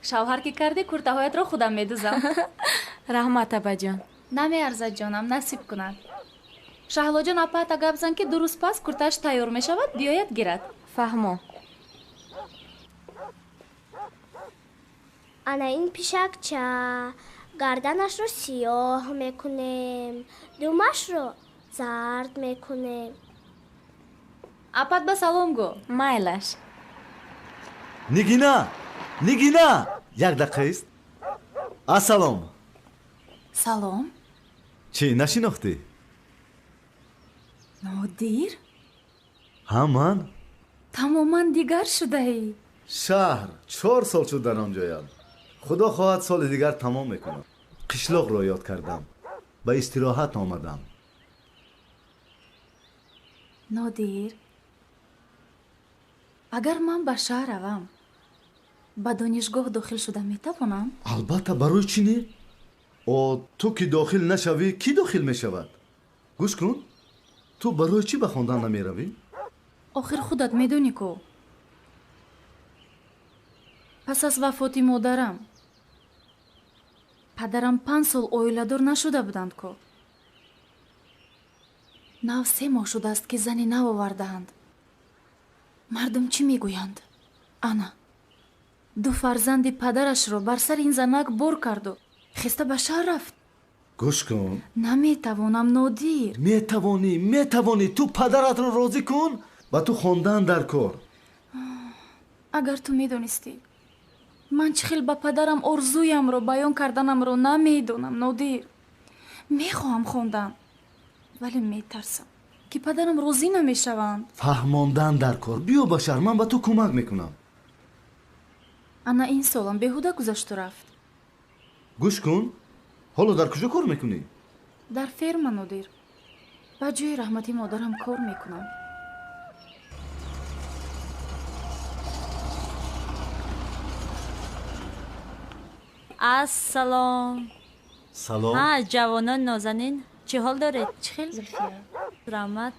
Шавҳар ки кардӣ, куртаҳоятро худам медузам. Раҳмат, апаҷон. Намеарзад, ҷонам, насиб кунад. Шаҳлоҷон, апаата гап зан, ки 2 рӯз пас куртааш тайёр мешавад, биёяд гирад. Фаҳмо. Ана ин пишакча. Гарданашро сиёҳ мекунем, думашро зард мекунем. Апат ба салом гӯ. Майлаш. Нигина! Нигина! Як дақиқаист. Ассалом. Салом. Чӣ, нашинохтӣ? Нодир? Ҳа, ман. Тамоман дигар шудаӣ. Шаҳр 4 сол шуд дар он ҷоям. Худо хоҳад соли дигар тамом мекунам. Қишлоқро ёд кардам. Ба истироҳат омадам. Нодир, агар ман ба шаҳр равам, ба донишгоҳ дохил шуда метавонам? Албатта, барои чӣ не? О, ту ки дохил нашавӣ, кӣ дохил мешавад? Гӯш кун, ту барои чӣ ба хондан намеравӣ? Охир худат медонӣ ку. Пас аз вафоти модарам, падарам 5 сол оиладор нашуда буданд ку. Нав 3 моҳ шудааст, ки зани нав овардаанд. Мардум чӣ мегӯянд? Ана, 2 фарзанди падарашро бар сари ин занак бор карду хеста ба шаҳр рафт. Гӯш кун. Наметавонам, Нодир. Метавонӣ, метавонӣ. Ту падаратро розӣ кун, ба ту хондан дар кор. Агар ту медонистӣ, ман чӣ хел ба падарам орзуямро баён карданамро намедонам, Нодир. Мехоҳам хондан, вале метарсам, ки падарам розӣ намешаванд. Фаҳмондан дар кор. Биё ба шаҳр, ман ба ту кӯмак мекунам. Ана ин солам беҳуда гузашту рафт. Гӯш кун, ҳоло дар куҷо кор мекунӣ? Дар ферма, Нодир. Ба ҷои раҳмати модарам кор мекунам. Ассалом. Салом. Ҳа, ҷавонон нозанин, чӣ ҳол доред? Чӣ хел, Зулфия? Раҳмат.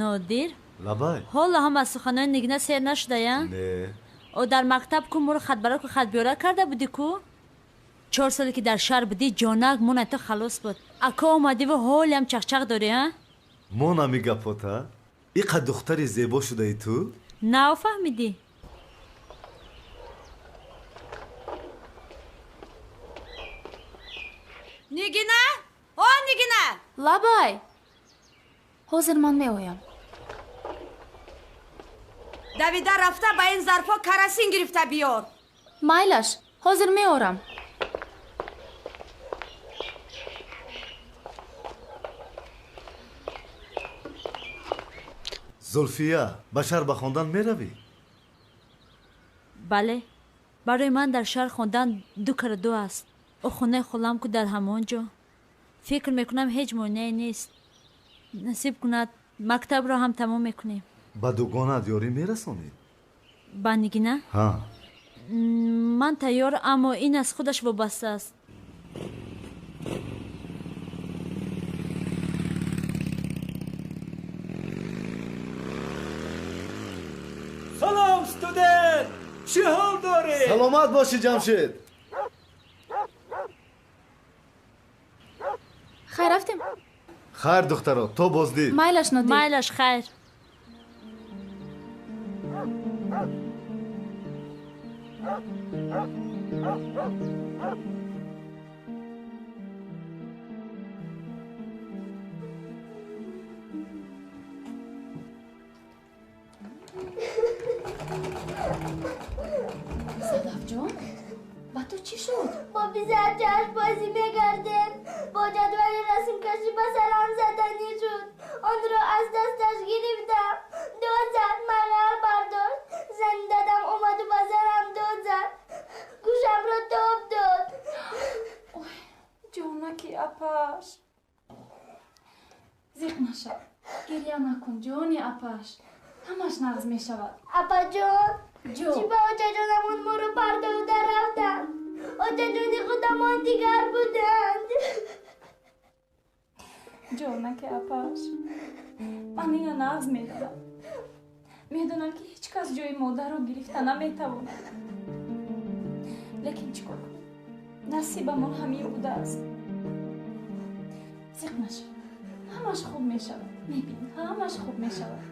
Нодир? Лабай. Ҳоло ҳам аз суханони Нигина сер нашудая? Не. О, дар мактаб ку моро хатбароку хатбиёра карда будӣ ку? 4 соле ки дар шаҳр будӣ, ҷонак мона ту халос буд. Ака омадиву ҳолиам чақчақ дорӣ, а? Мона мегапота? Иқа духтари зебо шудаи ту? Нав фаҳмидӣ? Нигина? О, Нигина! Лабай! Ҳозир ман меоям. Давида рафта ба ин зарфҳо карасин гирифта биёр. Майлаш, ҳозир меорам. Зулфия, ба шаҳр ба хондан меравӣ? Бале, барои ман дар шаҳр хондан 2 кара 2 аст. О, хонаи холам ку дар ҳамон ҷо. Фикр мекунам ҳеҷ монеае нест. Насиб кунад, мактабро ҳам тамом мекунем. Ба дугонаат ёрӣ мерасонӣ? Ба Нигина? Ҳа. Ман тайёр, аммо ин аз худаш вобаста аст. Салом, студент! Чӣ ҳол дорӣ? Саломат бошӣ, Ҷамшед. Хайр, рафтем. Хайр, духтаро, то боздид. Майлаш, Нодир. Майлаш, хайр. Садафҷон, ба ту чӣ шуд? Бо писарчааш бозӣ мекардем. Бо ҷадвали расмкашӣ ба сарам заданӣ шуд. Онро аз дасташ гирифтам. Дод зад, мағал бардошт. Зани дадам омаду ба сарам дод зад. Гӯшамро тоб дод. Ой, ҷонаки апаш. Зиқ нашав, гиря накун, ҷони апаш. Ҳамаш нағз мешавад. Апаҷон, чӣ ба очаҷонамон моро партовда рафтанд? Очаҷони худамон дигар буданд. Ҷонаки апаш, ман ина нағз медонам. Медонам, ки ҳеҷ кас ҷои модарро гирифта наметавонад. Лекин чӣ кор кунем? Насибамон ҳамин будааст. Зиқ нашав. Ҳамаш хуб мешавад. Мебинӣ, ҳамаш хуб мешавад.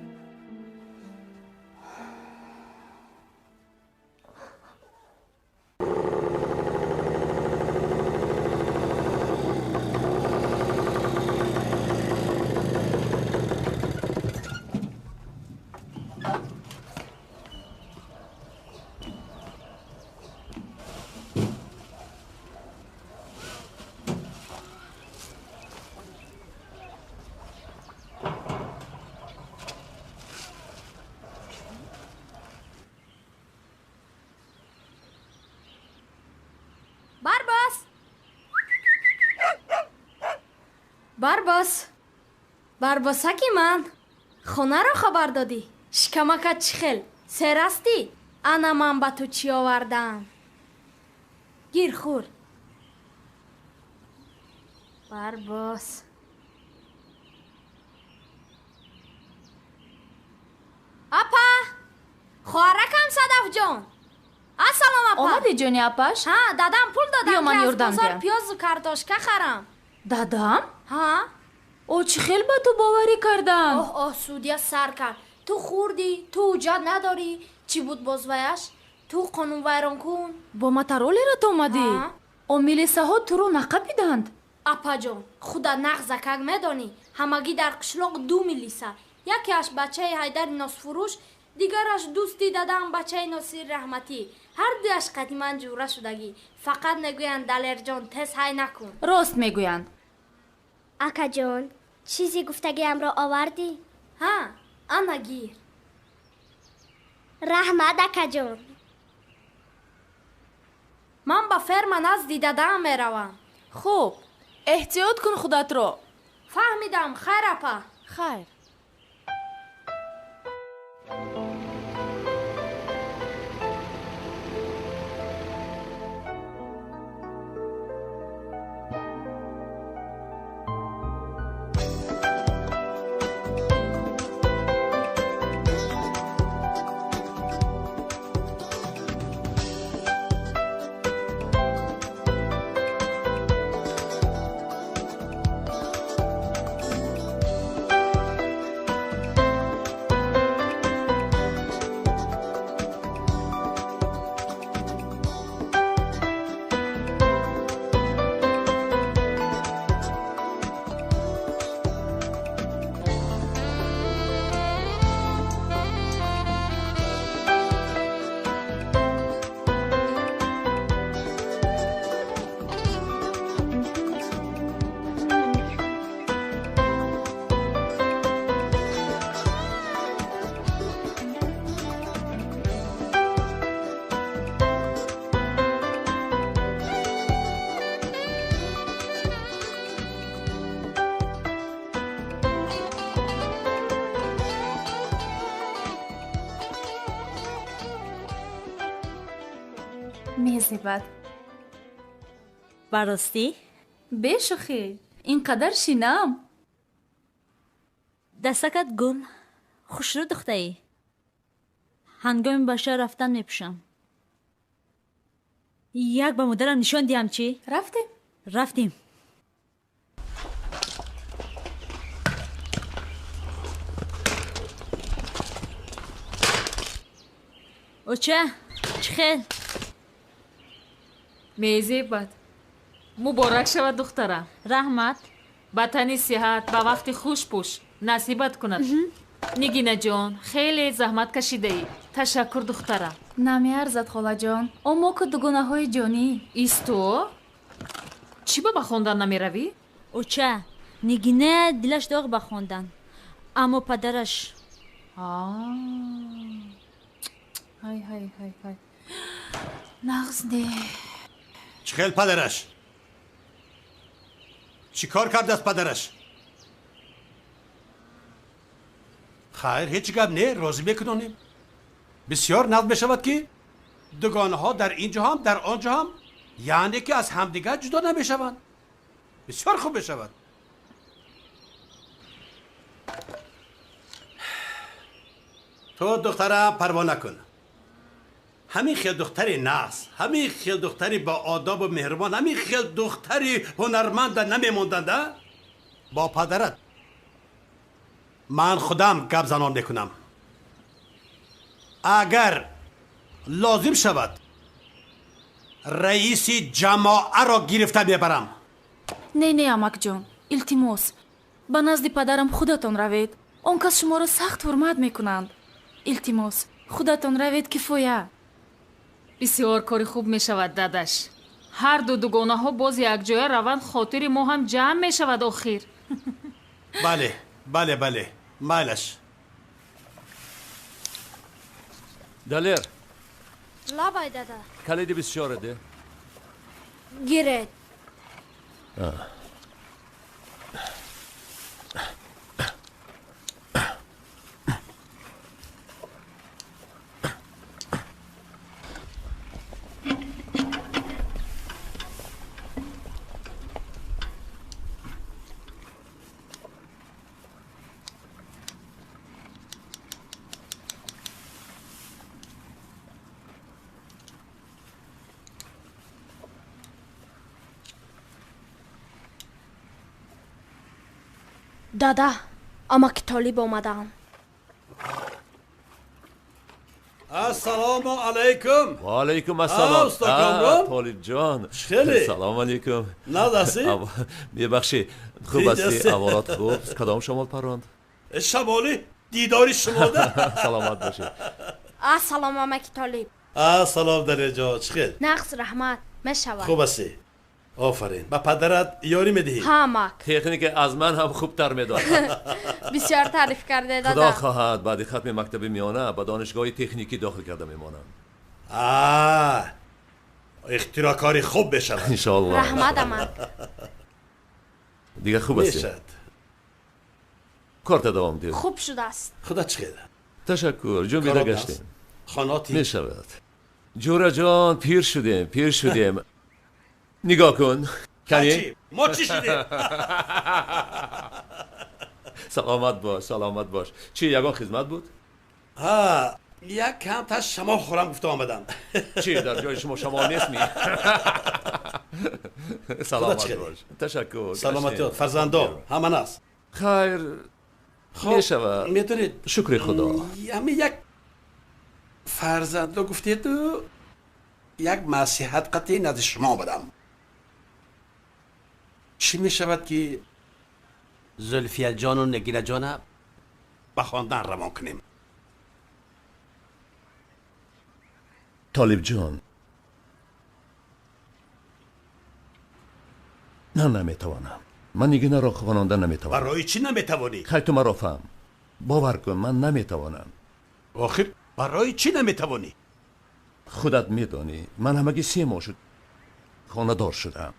Барбос! Барбос! Барбосаки ман! Хонаро хабар додӣ? Шикамакат чӣ хел? Сер ҳастӣ? Ана ман ба ту чӣ овардаам? Гир, хӯр. Барбос. Апа! Хоҳаракам Садафҷон! Ассалом, апа. Омадӣ, ҷони апаш? Ҳа, дадам пул додам, Биё, ман ки аз ёрдам бозор диҳам. пиёзу картошка харам. Дадам? Ҳа? О, чӣ хел ба ту боварӣ карданд? Оҳ, оҳ, судья сар кард. Ту хурдӣ, ту ҳуҷҷат надорӣ. Чӣ буд бозваяш? Ту қонунвайронкун. Бо мотороллерат омадӣ? Ҳа. О, милисаҳо туро нақапиданд? Апаҷон, худа нағзакак медонӣ, ҳамагӣ дар қишлоқ ду милиса. Якеаш бачаи Ҳайдари носфурӯш, дигараш дӯсти дадам бачаи Носири Раҳматӣ. Ҳар дуяш қадиман ҷура шудагӣ. Фақат мегӯянд, Далерҷон, тез ҳай накун. Рост мегӯянд. Акаҷон, чизе гуфтагиамро овардӣ? Ҳа, ана гир. Раҳмат, акаҷон. Ман ба ферма назди дадаам меравам. Хуб, эҳтиёт кун худатро. Фаҳмидам, хайр, апа. Хайр. Мезебад. Ба ростӣ? Бешӯхӣ, ин қадар шинам. Дастакат гул. Хушрӯ духтаӣ. Ҳангоми ба шаҳр рафтан мепӯшам. Як ба модарам нишон диҳам, чӣ? Рафтем? Рафтем. Оча, чӣ хел? Мезебад. Муборак шавад, духтарам. Раҳмат. Ба тани сиҳат, ба вақти хуш пӯш насибат кунад. Нигинаҷон, хеле заҳмат кашидаӣ. Ташаккур, духтарам. Намеарзад, холаҷон. О, мо ку дугонаҳои ҷонӣ. Исто, чӣ ба хондан намеравӣ? Оча, Нигина дилаш доғ ба хондан, аммо падараш. Ҳай, ҳай, ҳай, ҳай, нағз не. Чӣ хел падараш? Чӣ кор кардааст падараш? Хайр, ҳеҷ гап не, розӣ мекунонем. Бисёр нағз мешавад, ки дугонаҳо дар ин ҷо ҳам, дар он ҷо ҳам, яъне ки аз ҳамдигар ҷудо намешаванд. Бисёр хуб мешавад. Ту, духтарам, парво накун. Ҳамин хел духтари нағз, ҳамин хел духтари бо одобу меҳрубон, ҳамин хел духтари ҳунарманда намемонданд, а? Бо падарат ман худам гап занон мекунам. Агар лозим шавад раиси ҷамоаро гирифта мебарам. Не, не, амакҷон, илтимос, ба назди падарам худатон равед. Он кас шуморо сахт ҳурмат мекунанд. Илтимос, худатон равед, кифоя. Бисёр кори хуб мешавад, дадаш. Ҳар ду дугонаҳо боз якҷоя раванд, хотири мо ҳам ҷамъ мешавад охир. Бале, бале, бале, майлаш. Далер. Лабай, дада. Калиди 24 де. Гиред. Дада, амаки Толиб омадаам. Ассалому алайкум. Ва алайкум ассалом. Уста Камрон. Толиб ҷон. Хеле. Салом алайкум. Нағз ҳастӣ? Мебахшӣ, хуб ҳастӣ? Аҳволот хуб? Кадом шамол паронд? Шамоли дидори шумода. Саломат бошед. Ассалом, амаки Толиб. Ассалом, Далерҷон, чӣ хел? Нағз, раҳмат. Мешавад. Хуб ҳастӣ? Офарин. Ба падарат ёрӣ медиҳӣ? Ҳа, амак. Техника аз ман ҳам хубтар медонад. Бисёр таъриф карде, дада. Худо хоҳад баъди хатми мактаби миёна ба донишгоҳи техникӣ дохил карда мемонам. Ихтироъкори хуб мешавад. Иншоаллоҳ. Раҳмат, амак. Дигар хуб ҳастӣ? Мешавад. Корта давом диҳ. Хуб шудааст. Худо чӣ хел? Ташаккур, ҷунбида гаштем. Хоноти? Мешавад. Ҷӯраҷон, пир шудем, пир шудем. Нигоҳ кун. Кани? Мо чӣ шудем? Саломат бош, саломат бош. Чӣ, ягон хизмат буд? Ҳа, як камтар шамол хӯрам гуфта омадам. Чӣ, дар ҷои шумо шамол нест ми? Саломат бош. Ташаккур. Саломатиёт, фарзандо, ҳама нас. Хайр, мешавад. Медонед, шукри Худо. Ҳами як фарзандо гуфтеду як масиҳат қатъи назди шумо омадам. Чӣ мешавад ки Зулфияҷону Нигинаҷона ба хондан равон кунем? Толибҷон, ман наметавонам. Ман Нигинаро хононда наметавонам. Барои чӣ наметавонӣ? Хай, ту маро фаҳм. Бовар кун, ман наметавонам. Охир, барои чӣ наметавонӣ? Худат медонӣ, ман ҳамагӣ 3 моҳ шуд хонадор шудам.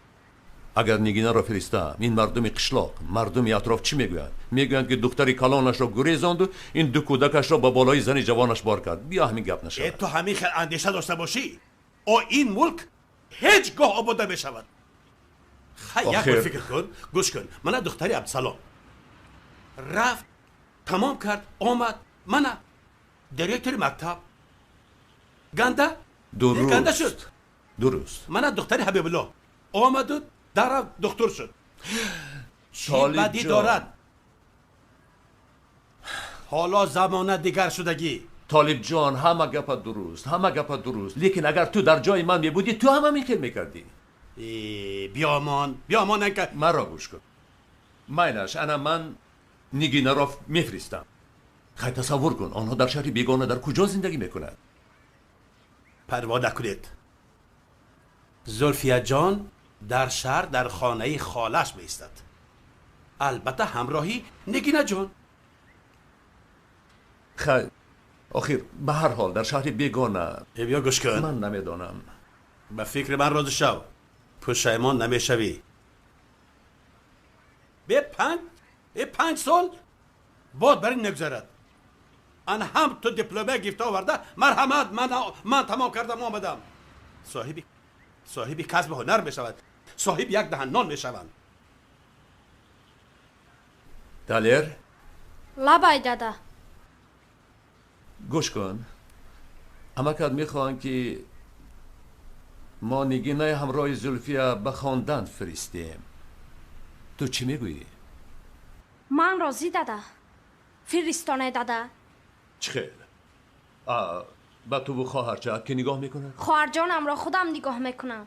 Агар Нигинаро фиристам, ин мардуми қишлоқ, мардуми атроф чӣ мегӯянд? Мегӯянд ки духтари калонашро гурезонду ин ду кӯдакашро ба болои зани ҷавонаш бор кард. Биё ҳамин гап нашавад. Ту ҳамин хел андеша дошта бошӣ, о ин мулк ҳеҷ гоҳ обод намешавад. Хай, як бор фикр кун, гӯш кун. Мана духтари Абдусалом рафт, тамом кард, омад. Мана директори мактаб ганда ганда шуд. Дуруст. Мана духтари Ҳабибулло омаду дарав духтур шуд. Чӣ бадӣ дорад? Ҳоло замона дигар шудагӣ. Толибҷон, ҳама гапа дуруст, ҳама гапа дуруст. Лекин агар ту дар ҷои ман мебудӣ, ту ҳам ҳамин хел мекардӣ. Биёмон, биёмон, маро гӯш кун. Майлаш, ана ман Нигинаро мефиристам. Хай, тасаввур кун, онҳо дар шаҳри бегона дар куҷо зиндагӣ мекунанд? Парво накунед. Зулфияҷон дар шаҳр дар хонаи холааш меистад. Албатта ҳамроҳи Нигинаҷон. Хай, охир ба ҳар ҳол дар шаҳри бегона. Биё гӯш кун. Ман намедонам. Ба фикри ман розӣ шав, пушаймон намешавӣ. Бе 5 сол бод бар ин нагузарад. Ан ҳам ту диплома гирифта оварда, марҳамат, ман тамом кардам, омадам. Соҳиби касби ҳунар мешавад, соҳиби як даҳан нон мешаванд. Далер? Лабай, дада. Гӯш кун. Амакат мехоҳанд, ки мо Нигинаи ҳамроҳи Зулфия ба хондан фиристем. Ту чӣ мегӯӣ? Ман розӣ, дада. Фиристоне, дада. Чӣ хел? Ба туву хоҳарчаат ки нигоҳ мекунад? Хоҳарҷонамро худам нигоҳ мекунам.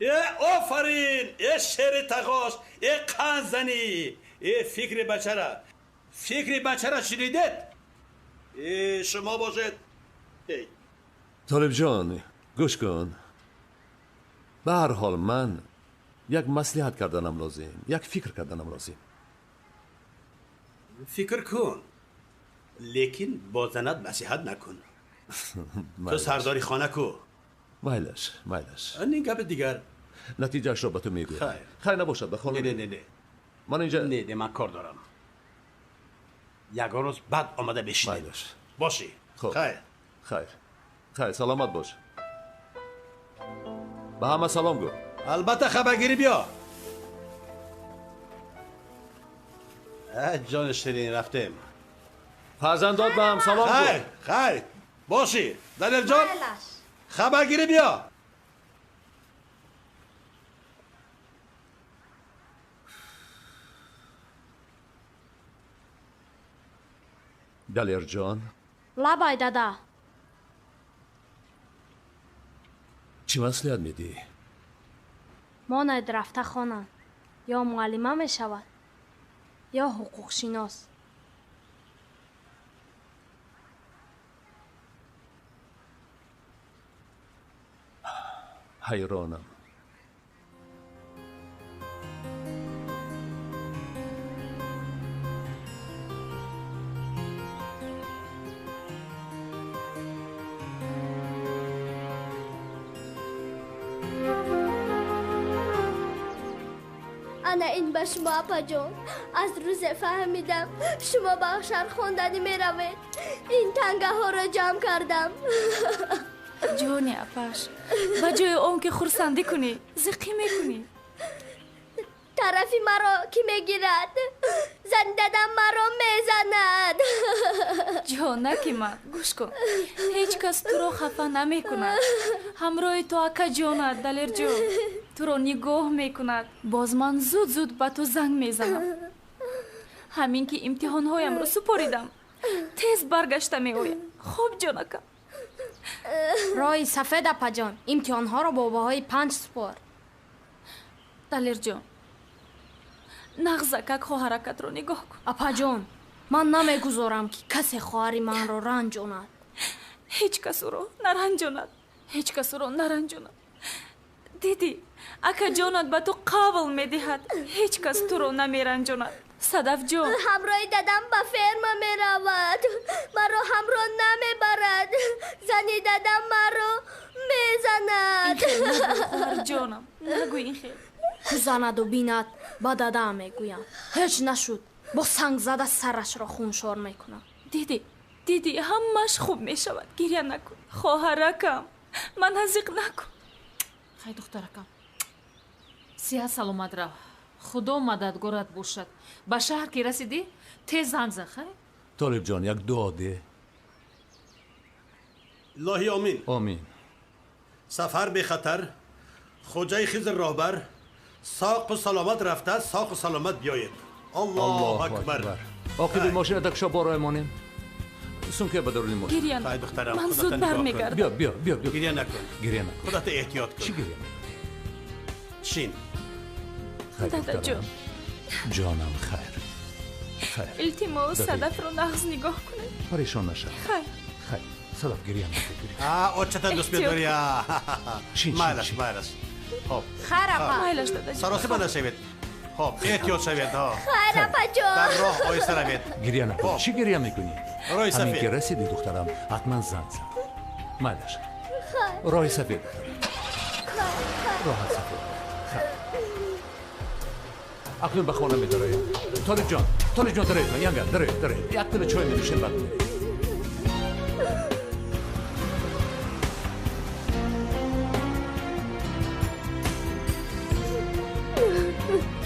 Э, офарин! Э, шери тағош! Э, қанзанӣ! Э, фикри бачара! Фикри бачара шунидед? Э, шумо бошед. Толибҷон, гӯш кун. Ба ҳар ҳол ман як маслиҳат карданам лозим, як фикр карданам лозим. Фикр кун, лекин бо занат маслиҳат накун. Ту сардори хона ку. Майлаш, майлаш. Ин гапи дигар. Натиҷаашро ба ту мегӯям. Хайр. Хайр набошад, ба хона. Не, не, не. Ман инҷа Не, не, ман кор дорам. Ягон рӯз баъд омада бешинем. Майлаш. Бошӣ. Хуб. Хайр. Хайр. Хайр, саломат бош. Ба ҳама салом гӯ. Албатта, хабаргирӣ биё. Ҷони ширин, рафтем. Фарзандот ба ҳам салом гӯ. Хайр, хайр. Бошӣ. Далерҷон, хабаргирӣ биё. Далерҷон. Лабай, дада. Чӣ маслиҳат медиҳӣ? Монед рафта хонанд. Ё муаллима мешавад, ё ҳуқуқшинос. Ҳайронам. Ана ин ба шумо, апаҷон. Аз рӯзе фаҳмидам, шумо ба шаҳр хонданӣ меравед. Ин тангаҳоро ҷамъ кардам. Ҷони апаш, ба ҷои он ки хурсандӣ кунӣ, зиқӣ мекунӣ. Тарафи маро кӣ мегирад? Зани дадам маро мезанад. Ҷонаки ман, гӯш кун, ҳеҷ кас туро хафа намекунад. Ҳамроҳи ту акаҷонат Далерҷон туро нигоҳ мекунад. Боз ман зуд зуд ба ту занг мезанам. Ҳамин ки имтиҳонҳоямро супоридам, тез баргашта меоям. Хуб, ҷонакам? Роҳи сафед, апаҷон. Имтиҳонҳоро бо баҳои 5 супор. Далерҷон, нағзакак хоҳаракатро нигоҳ кун. Апаҷон, ман намегузорам, ки касе хоҳари манро ранҷонад. Ҳеҷ кас ӯро наранҷонад. Ҳеҷ кас ӯро наранҷонад. Дидӣ, акаҷонат ба ту қавл медиҳад. Ҳеҷ кас туро намеранҷонад. Садафҷон, ҳамроҳи дадам ба ферма меравад. Маро ҳамроҳ намебарад. Зани дадам маро мезанад. Хоҳарҷонам, нагӯ ин хел. Ку занаду бинад, ба дадам мегӯям. Ҳеҷ нашуд, бо санг зада сарашро хуншор мекунам. Дидӣ, дидӣ, ҳамааш хуб мешавад. Гиря накун, хоҳаракам, мана зиқ накун. Хай, духтаракам, сиҳат саломат рав. Худо мададгорат бошад. Ба шаҳр ки расидӣ, тез занг зан, хай? Толибҷон, як дуо деҳ. Илоҳӣ омин. Омин. Сафар бехатар, хоҷаи Хизр роҳбар, соқу саломат рафта, соқу саломат биёед. Аллоҳу акбар. Оқиби мошина дакшо борой монем. Сумка ба даруни мошин. Гиря Хай, духтарам, ман худатро зуд нигоҳ кун. бармегардам. Биё, биё, биё, биё. Гиря накун. Гиря накун. Худатро эҳтиёт Чӣ кун. гиря мекунӣ? Шин. Хайр, Дадаҷон. духтарам. Ҷонам, хайр. Хайр. Илтимос, Дадӣ. Садафро нағз нигоҳ кунед. Парешон нашав. Хайр. Хайр. Садаф, гиря накун. Гиря. Очата дӯст Эҳтиёт медорӣ. Шин, шин, Майлаш, шин. майлаш. Хоб. Хайр, апа. Майлаш, дадаҷон. Саросиба нашавед. Хоб, эҳтиёт шавед. Хайр, апаҷон. Дар роҳ оҳиста равед. Гиря накун. Хоб. Чӣ гиря мекунӣ? Роҳи Ҳамин сафед. ки расидӣ, духтарам, ҳатман занг зан. Майлаш. Роҳи сафед, духтарам. Роҳат сафед. Хайр. Акнун ба хона медароем. Толибҷон, Толибҷон, дароед, янга, дароед, дароед. Як пила чой менӯшем, баъд мерем.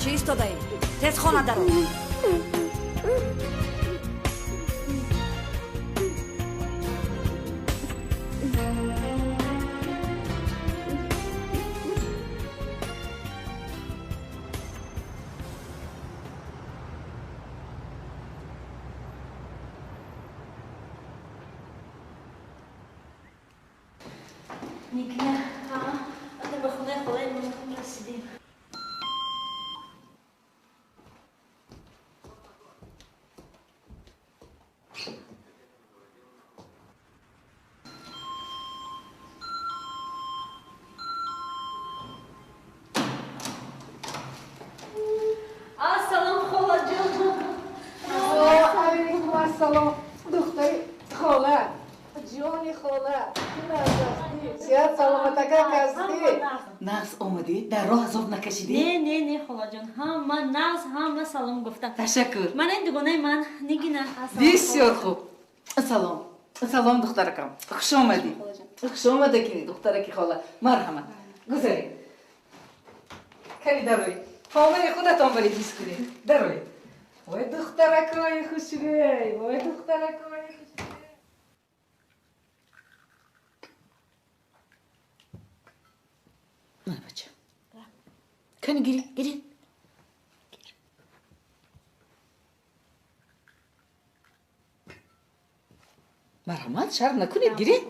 Чӣ истодаӣ? Тез хона даро. Нигина, ба хонаи холаи ман расидем. Ассалом, холаҷон. Алейкум ассалом, духтари хола, ҷони хола, сиҳат саломатакак ҳастӣ? Нағз омадӣ? Дар роҳ азоб накашидӣ? Не, не, не, холаҷон, ҳама нағз, ҳама салом гуфтам. Ташаккур. Ман ин дугонаи ман Нигина. Бисёр хуб. Салом, салом, духтаракам, хуш омадӣ. Хуш омадакӣ, духтараки хола. Марҳамат, гузаред. Кани дароед, хонаи худатон баред, ҳис кунед. Дароед. Вой, духтаракои хушрӯй, вой, духтаракои хушрӯй. Мана, бача, кани гиред, гиред. Марҳамат, шарм накунед, гиред.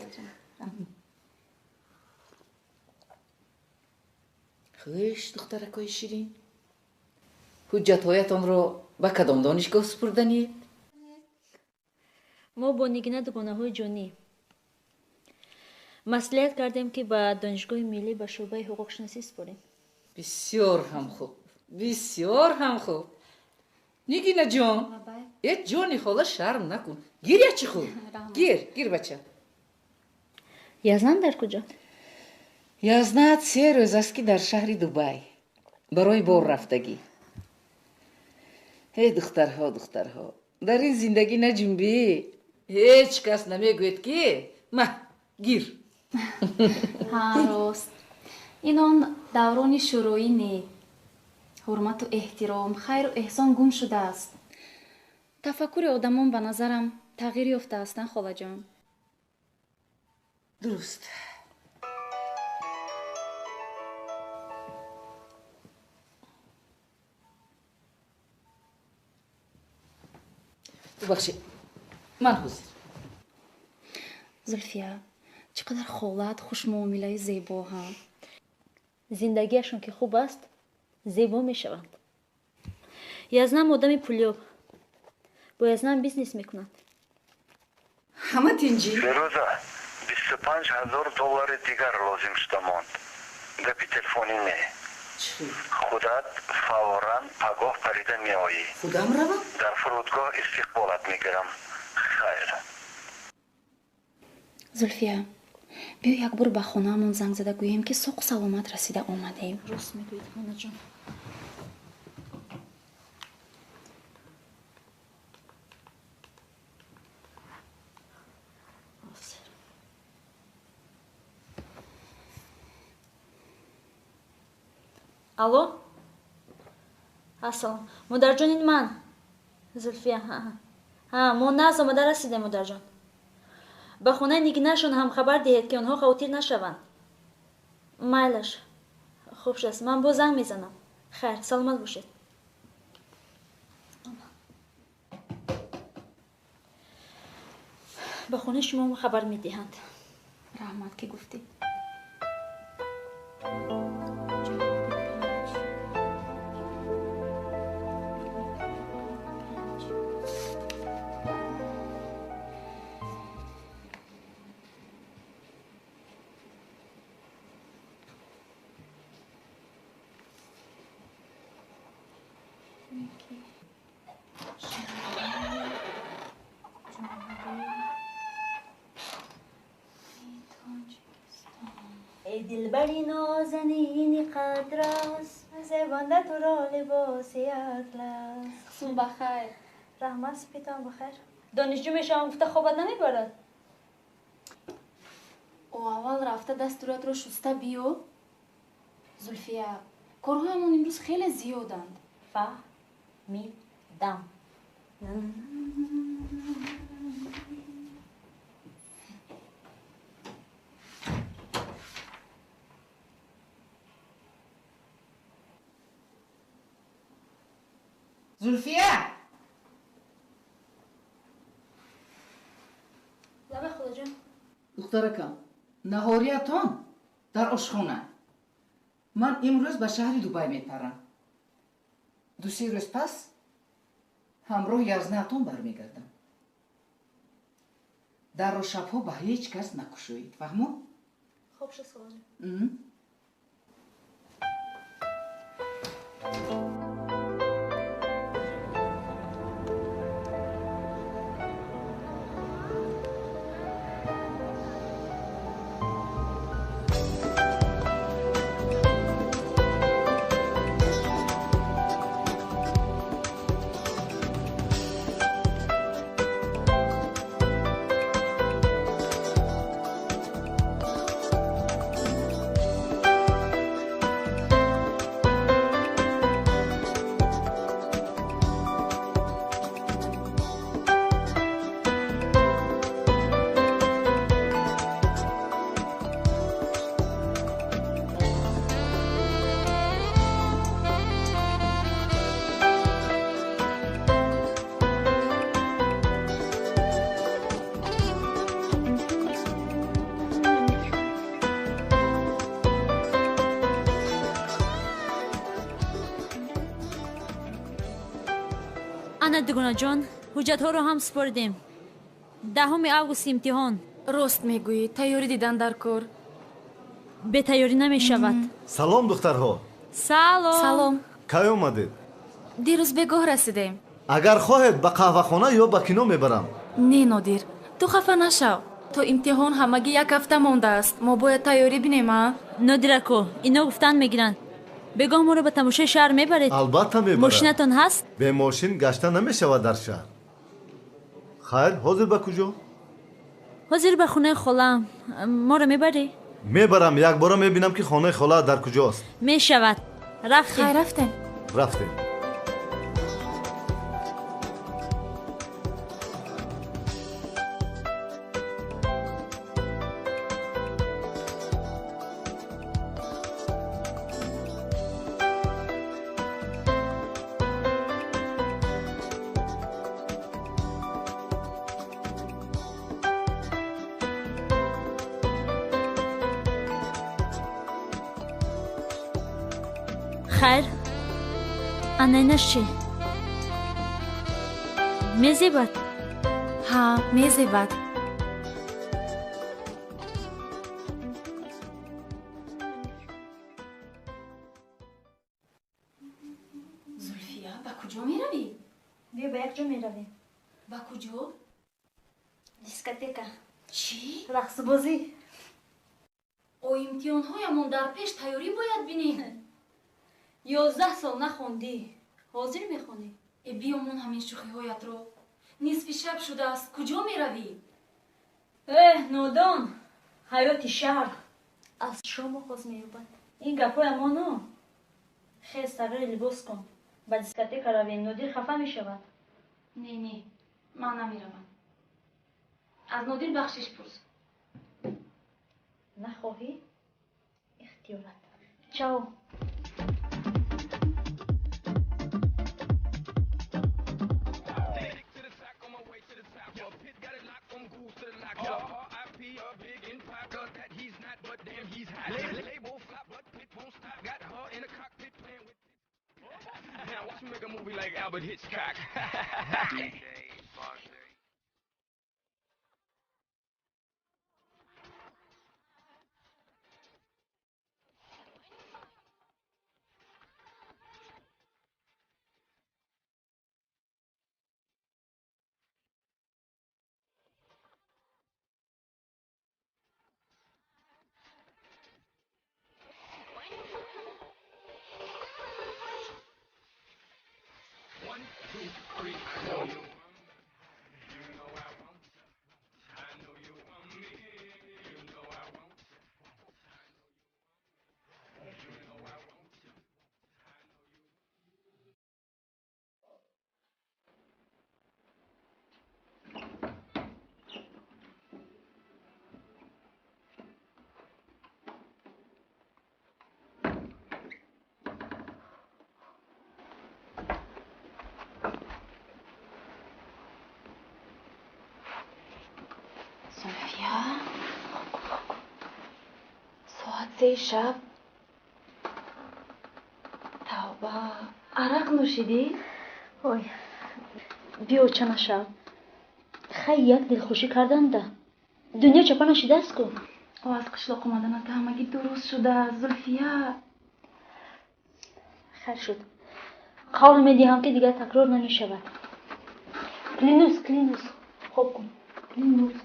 Хуш, духтаракои ширин, ҳуҷҷатҳоятонро ба кадом донишгоҳ супурданед? Мо бо Нигина дугонаҳои ҷонӣ маслиҳат кардем, ки ба Донишгоҳи миллӣ ба шӯъбаи ҳуқуқшиносӣ супорем. Бисёр ҳам хуб, бисёр ҳам хуб. Нигина ҷон, э ҷони хола, шарм накун, гир ячи хуб, гир, гир, бача. Язнан дар куҷо? Язнат 3 рӯз аст, ки дар шаҳри Дубай барои бор рафтагӣ. Эй духтарҳо, духтарҳо, дар ин зиндагӣ наҷунбӣ, ҳеҷ кас намегӯяд, ки ма, гир. Ҳа, рост. Ин он даврони шӯроӣ не. Ҳурмату эҳтиром, хайру эҳсон гум шудааст. Тафаккури одамон ба назарам тағйир ёфтааст, на, холаҷон? Дуруст. Бубахшед, ман ҳозир. Зулфия, чӣ қадар холат хушмуомилаи зебо ҳам. Зиндагиашон ки хуб аст, зебо мешаванд. Язнам одами пулёб, бо Язнам бизнес мекунанд. Ҳама тинҷӣ? Ферӯза, 25 000 доллари дигар лозим шуда монд. Гапи телефонӣ не, худат фавран пагоҳ парида меоӣ. Худам равам? Дар фурудгоҳ истиқболат мегирам. Хайр. Зулфия, биё як бор ба хонаамон занг зада гӯем, ки соқу саломат расида омадем. Рост мегӯед, хонаҷон. Алло, ассалом, модарҷон, ин ман Зулфия. Ҳа, мо нағз омада расидем, модарҷон. Ба хонаи Нигинашон ҳам хабар диҳед, ки онҳо хавотир нашаванд. Майлаш, хуб шудааст, ман боз занг мезанам. Хайр, саломат бошед. Ба хонаи шумо хабар медиҳанд. Раҳмат, ки гуфтӣ. Эй дилбари нозанини қадрас, зебанда туро либоси атлас. Субҳ бахайр. Раҳмат, субҳитон бахайр. Донишҷӯ мешавам гуфта хобат намебарад? О, аввал рафта дасту рӯятро шуста биё. Зулфия, корҳоямон имрӯз хеле зиёданд. Фаҳмидам. Зулфия! Лаба, холаҷон. Духтаракам, наҳориятон Дар ошхона. Ман имрӯз ба шаҳри Дубай мепарам. Ду-се рӯз пас ҳамроҳи язнаатон бармегардам. Дарро шабҳо ба ҳеҷ кас накушоед. Фаҳмо? Хуб шуд, холаҷон. Ана дугонаҷон, ҳуҷҷатҳоро ҳам супоридем. 10 август имтиҳон. Рост мегӯӣ, тайёрӣ дидан дар кор. Бетайёрӣ намешавад. Салом, духтарҳо. Салом. Салом. Кай омадед? Дирӯз бегоҳ расидем. Агар хоҳед ба қаҳвахона ё ба кино мебарам. Не, Нодир, ту хафа нашав. То имтиҳон ҳамагӣ як ҳафта мондааст. Мо бояд тайёрӣ бинем, а? Нодирако, ино гуфтан мегиранд. Бегоҳ моро ба тамошои шаҳр мебаред? Албатта мебарам. Мошинатон ҳаст? Бе мошин гашта намешавад дар шаҳр. Хайр, ҳозир ба куҷо? Ҳозир ба хонаи холаам. Моро мебарӣ? Мебарам. Якбора мебинам ки хонаи хола дар куҷост. Мешавад. Рафтем. Хайр, рафтем. Рафтем. Хайр, анаинаш чӣ? Мезебад? Ҳа, мезебад. Зулфия, ба куҷо меравӣ? Биё ба як ҷо меравем. Ба куҷо? Дискотека. Чӣ? Рақсбозӣ. О имтиҳонҳоямон дар пеш тайёрӣ бояд бинем. 11 сол нахондӣ, ҳозир мехонӣ? Э, биёмон ҳамин шӯхиҳоятро. Нисфи шаб шудааст, куҷо меравӣ? Эҳ, нодон, ҳаёти шаҳр аз шом оғоз меёбад. Ин гапҳоямону хез тағйири либос кун, ба дискотека равем, Нодир хафа мешавад. Не, не, ман намеравам. Аз Нодир бахшиш пурс. Нахоҳӣ? Ихтиёрат. Чао. Make a movie like Albert Hitchcock. 3 шаб. Тавба, арақ нӯшидӣ? Ой, биё ча нашав. Хай як дилхушӣ карданда. Дунё чапа нашидааст ку? О, аз қишлоқ омаданата ҳамагӣ дуруст шудааст, Зулфия. Хайр шуд. Қавл медиҳам, ки дигар такрор намешавад. Клянусь, клянусь. Хоб кун. Клянусь.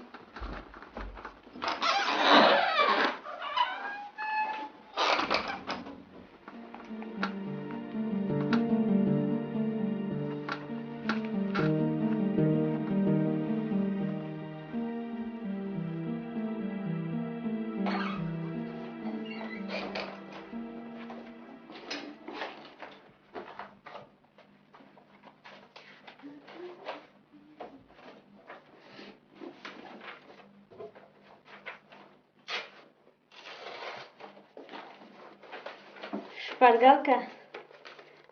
Шпаргалка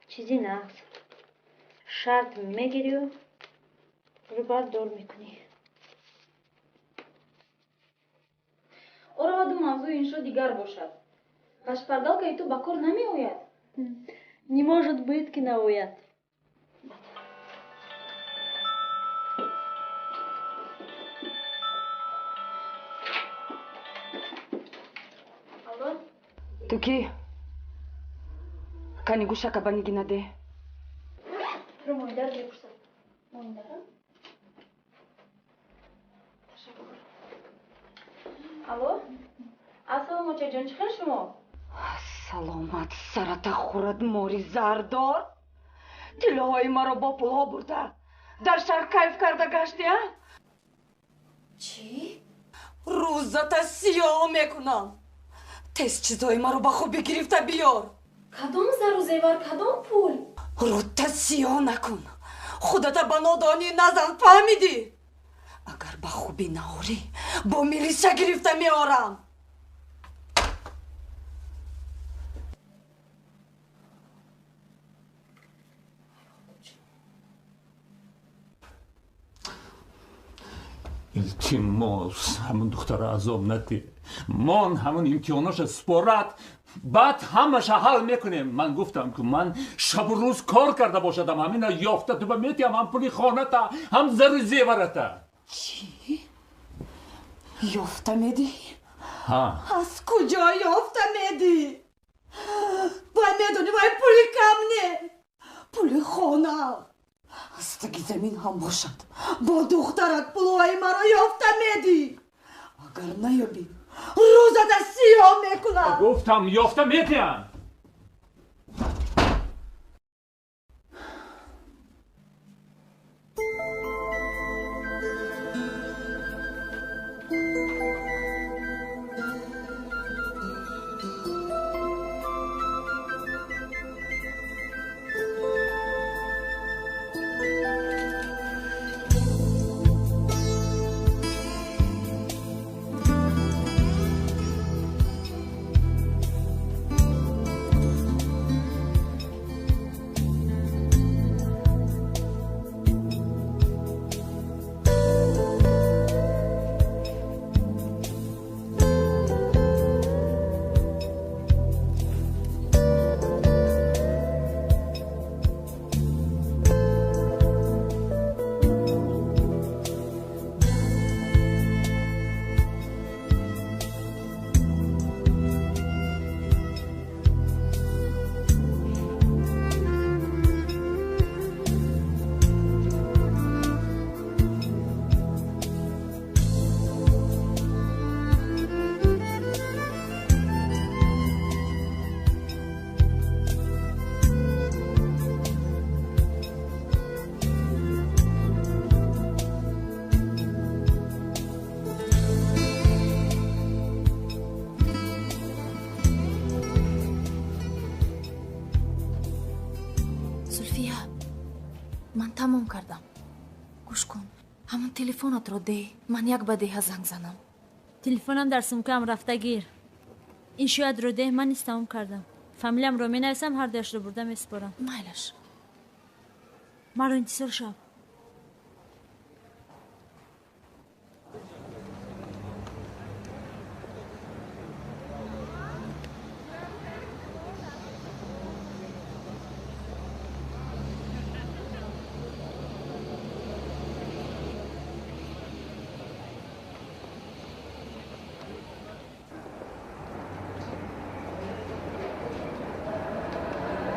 чизи нағз. Шарт мегирию рӯбардор мекунӣ. Ораваду мавзӯи иншо дигар бошад. Ва шпаргалкаи ту ба кор намеояд. Не может быть, ки наояд. Алло? Ту кӣ? Кани гӯшака ба Нигина де. Туро моиндар мепурсад. Моиндара? Ташаккур. Алло? Ассалом, очаҷон, чӣ хел шумо? Саломат сарата хӯрад мори зардор. Тиллоҳои маро бо пулҳо бурда. Дар шаҳр кайф карда гашти, а? Чӣ? Рӯзата сиёҳ мекунам. Тез чизҳои маро ба хубӣ гирифта биёр. Кадом зару зевар, кадом пул? Рӯта сиёҳ накун. Худата ба нодонӣ назан, фаҳмидӣ? Агар ба хубӣ наорӣ, бо милиса гирифта меорам. Илтимос, ҳамун духтара азоб надиҳ. Мон ҳамун имтиҳоноша спорад, баъд ҳамаша ҳал мекунем. Ман гуфтам, ки ман шабу рӯз кор карда бошадам, ҳамина ёфта туба метиҳам, ҳам пули хоната, ҳам зару зеварата. Чӣ? Ёфта медиҳӣ? Ҳа. Аз куҷо ёфта медиҳӣ? Вай медонӣ, вай пули кам не, пули хонаам. Аз таги замин ҳам бошад, бо духтарат пулҳои маро ёфта медиҳӣ. Агар наёбӣ, рӯзата сиёҳ мекунам. Гуфтам, ёфта метиҳам. Зулфия, ман тамом кардам. Гӯш кун, ҳамон телефонатро деҳ, ман як ба деҳа занг занам. Телефонам дар сумкаам рафта гир. Ин шоядро деҳ, ман низ тамом кардам. Фамилиямро менависам, ҳар дуяшро бурда месупорам. Майлаш. Маро интизор шав.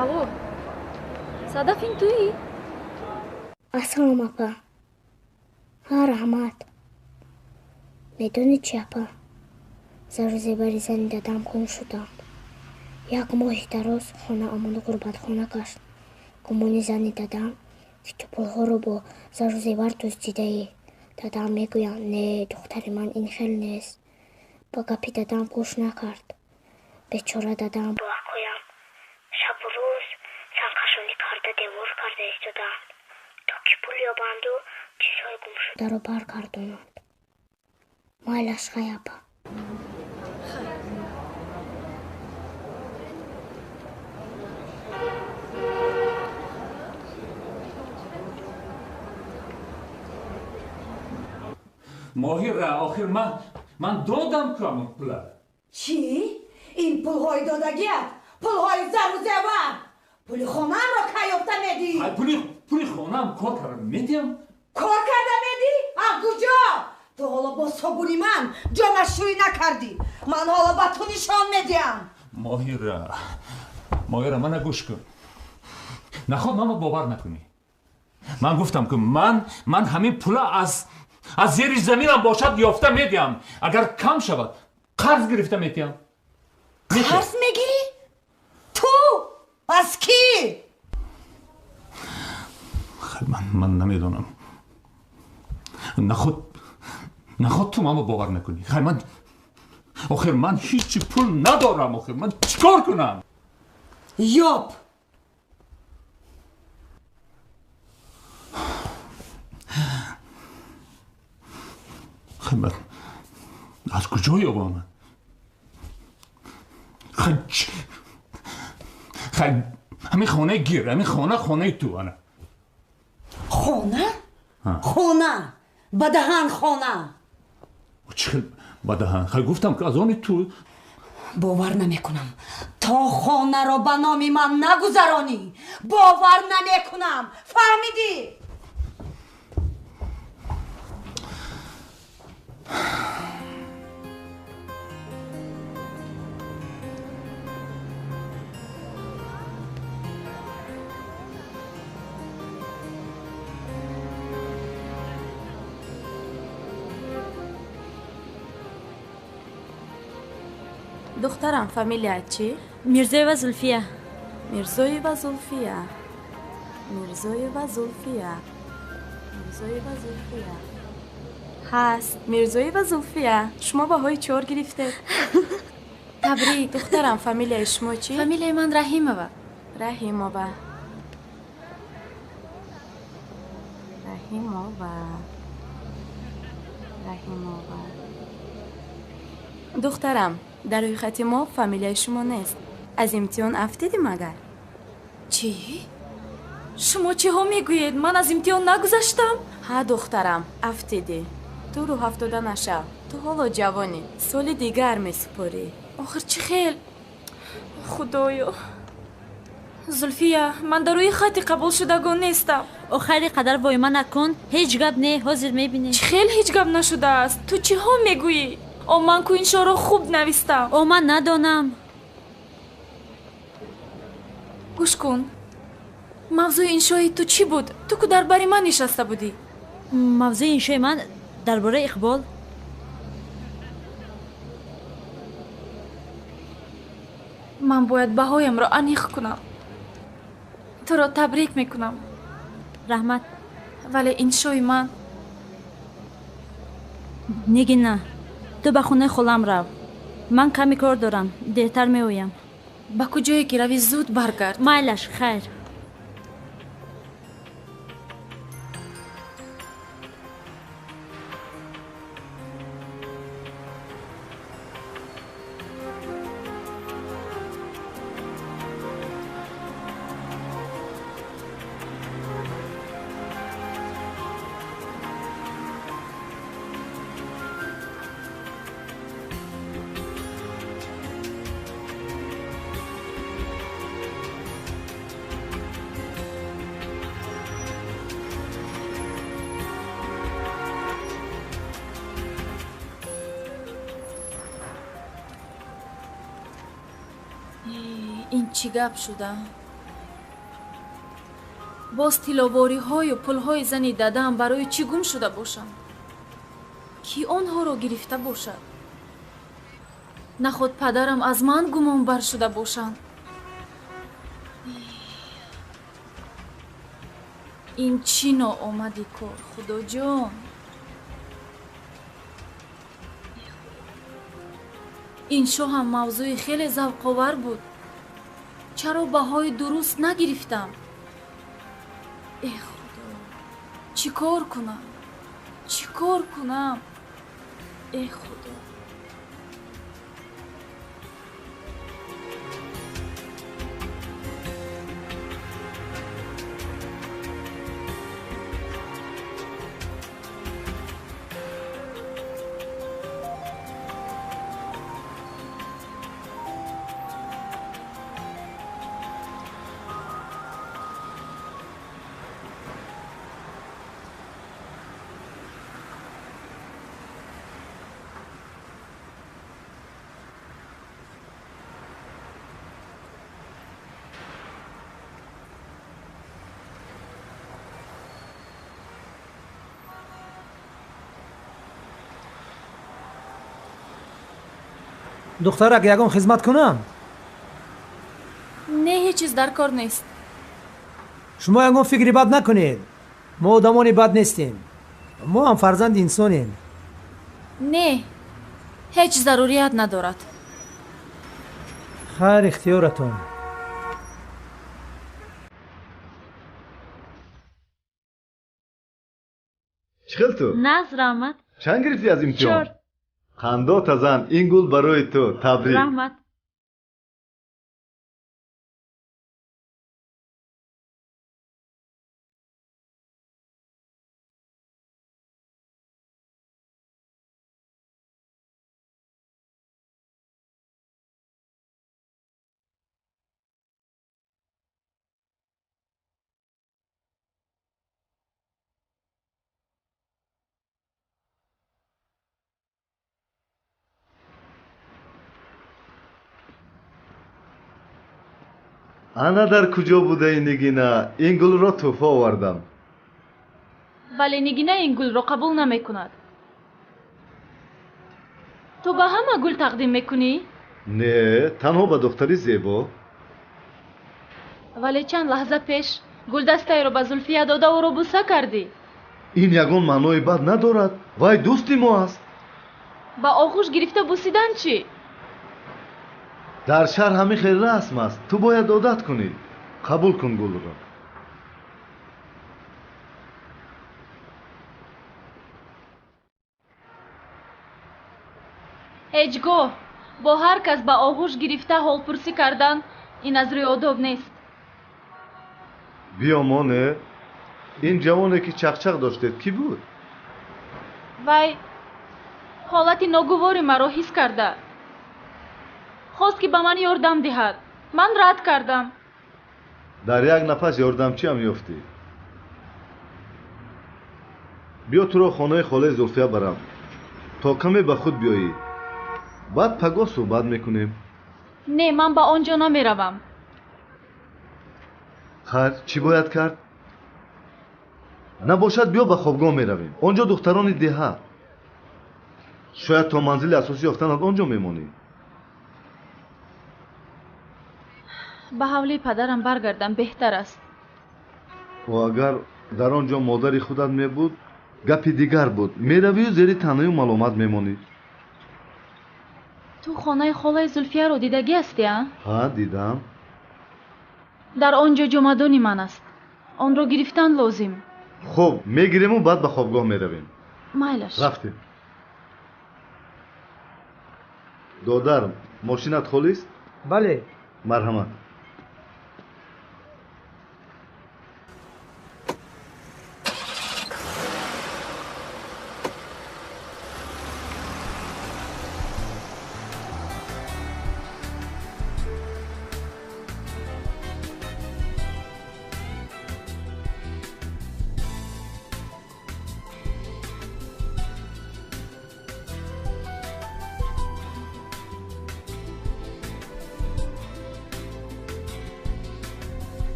Алло, Садаф, ин туӣ? Ассалом, апа. Ҳа, раҳмат. Медонӣ чи, апа? Зару зебари зани дадам гум шуданд. Як моҳи дароз хонаамон ғурбатхона гашт. Гумони зани дадам, ки ту пулҳоро бо зару зевар дуздидаӣ. Дадам мегӯянд, не, духтари ман ин хел нест. Ба гапи дадам гӯш накард. Бечора дадам бо акоям шабу рӯз санкашонӣ карда девор карда истодаанд, то ки пул ёбанду чизҳои гумшударо баргардонанд. Майлаш, хай, апа. Моҳира, охир ман додам ку ҳамон пула. Чӣ? Ин пулҳои додагият, пулҳои зару зевар. Пули хонаамро кай ёфта медиҳӣ? Пули хонаам кор карда медиҳам. Кор карда медиҳӣ? А куҷо? Ту ҳоло бо собуни ман ҷомашӯӣ накардӣ. Ман ҳоло ба ту нишон медиҳам. Моҳира, Моҳира, мана гӯш кун. Наход маро бовар накунӣ. Ман гуфтам ки ман ҳамин пула аз зери заминам бошад ёфта медиҳам. Агар кам шавад, қарз гирифта медиҳам. Қарз мегирӣ? Ту? Аз кӣ? Ман намедонам. Наход ту маро бовар накунӣ. Хай ман охир ман ҳеҷ пул надорам. Охир ман чикор кунам? Ёб! Хай ман аз куҷо ёбам? Хай хай ҳамин хона гир, ҳамин хона хонаи ту ана. Хона? Хона! Ба даҳан хона! Чӣ ба даҳан? Хай гуфтам ки аз они ту. Бовар намекунам. То хонаро ба номи ман нагузаронӣ, бовар намекунам. Фаҳмидӣ? Духтарам, фамилия чӣ? Мирзоева Зулфия. Мирзоева Зулфия. Мирзоева Зулфия. Мирзоева Зулфия. Ҳаст, Мирзоева Зулфия. Шумо баҳои 4 гирифтед. Табрик, духтарам, фамилияи шумо чӣ? Фамилияи ман Раҳимова. Раҳимова. Раҳимова. Раҳимова. Духтарам, дар рӯйхати мо фамилияи шумо нест. Аз имтиҳон афтидӣ магар? Чӣ? Шумо чиҳо мегӯед? Ман аз имтиҳон нагузаштам? Ҳа, духтарам, афтидӣ. Ту рӯҳафтода нашав. Ту ҳоло ҷавонӣ. Соли дигар месупорӣ. Охир чӣ хел? Худоё. Зулфия, ман дар рӯи хати қабулшудагон нестам. Охири қадар войма накун. Ҳеҷ гап не, ҳозир мебинӣ. Чӣ хел ҳеҷ гап нашудааст? Ту чиҳо мегӯӣ? О, ман ку иншоро хуб навистам. О, ман надонам. Гӯш кун. Мавзӯи иншои ту чӣ буд? Ту ку дар бари ман нишаста будӣ. Мавзӯи иншои ман дар бораи Иқбол. Ман бояд баҳоямро аниқ кунам. Туро табрик мекунам. Раҳмат. Вале иншои ман. Нигина, ту ба хонаи холам рав. Ман каме кор дорам, дертар меоям. Ба куҷое ки равӣ, зуд баргард. Майлаш, хайр. Ин чӣ гап шуда? Боз тилловориҳою пулҳои зани дадаам барои чӣ гум шуда бошанд? Кӣ онҳоро гирифта бошад? Наход падарам аз ман гумонбар шуда бошанд? Ин чӣ ноомади кор, Худоҷон? Иншо ҳам мавзӯи хеле завқовар буд. Чаро баҳои дуруст нагирифтам? Э Худо, чӣ кор кунам? Чӣ кор кунам? Э Худо! Духтарак, ягон хизмат кунам? Не, ҳеҷ чиз дар кор нест. Шумо ягон фикри бад накунед. Мо одамони бад нестем. Мо ҳам фарзанди инсонем. Не, ҳеҷ зарурият надорад. Хайр, ихтиёратон. Чӣ хел ту? Наз, раҳмат. Чанд гирифтӣ аз имтиҳон? 4. Қандота зан, ин гул барои ту. Табрик. Раҳмат. Ана дар куҷо будаи, Нигина? Ин гулро тӯҳфа овардам. Вале Нигина ин гулро қабул намекунад. Ту ба ҳама гул тақдим мекунӣ? Не, танҳо ба духтари зебо. Вале чанд лаҳза пеш гулдастаеро ба Зулфия дода, ӯро буса кардӣ. Ин ягон маънои бад надорад. Вай дӯсти мо аст. Ба оғӯш гирифта бусидан чӣ? Дар шаҳр ҳамин хел расм аст. Ту бояд одат кунӣ. Қабул кун гулро. Ҳеҷ гоҳ бо ҳар кас ба оғӯш гирифта ҳолпурсӣ кардан ин аз рӯи одоб нест. Биё, моне, ин ҷавоне ки чақчақ доштед кӣ буд? Вай ҳолати ногувори маро ҳис карда хост, ки ба ман ёрдам диҳад. Ман рад кардам. Дар як нафас ёрдамчиам ёфтӣ. Биё, туро хонаи холаи Зулфия барам, то каме ба худ биёӣ. Баъд пагоҳ суҳбат мекунем. Не, ман ба он ҷо намеравам. Хайр, чӣ бояд кард? Набошад, биё ба хобгоҳ меравем. Он ҷо духтарони деҳа. Шояд то манзили асосӣ ёфтанат он ҷо мемонӣ. Ба ҳавлии падарам баргардам беҳтар аст. О, агар дар он ҷо модари худат мебуд, гапи дигар буд. Меравию зери таънаю маломат мемонӣ. Ту хонаи холаи Зулфияро дидагӣ ҳастӣ, а? Ҳа, дидам. Дар он ҷо ҷомадони ман аст. Онро гирифтан лозим. Хуб, мегириму баъд ба хобгоҳ меравем. Майлаш. Рафтем. Додар, мошинат холист? Бале. Марҳамат.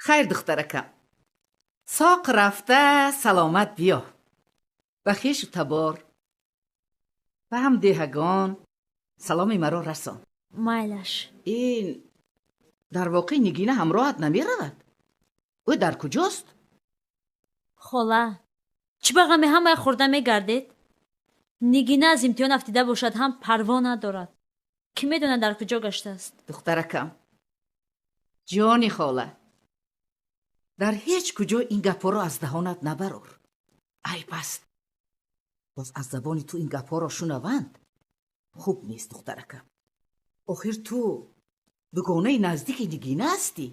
Хайр, духтаракам, соқ рафта саломат биё. Ба хешу табор, ба ҳамдеҳагон саломи маро расон. Майлаш. Ин дар воқеъ Нигина ҳамроҳат намеравад? Ӯ дар куҷост? Хола, чӣ ба ғами ҳамаи хӯрда мегардед? Нигина аз имтиҳон афтида бошад ҳам парво надорад. Кӣ медонад дар куҷо гаштааст? Духтаракам, ҷони хола, дар ҳеҷ куҷо ин гапҳоро аз даҳонат набарор. Айб аст. Боз аз забони ту ин гапҳоро шунаванд, хуб нест, духтаракам. Охир ту дугонаи наздики Нигина ҳастӣ.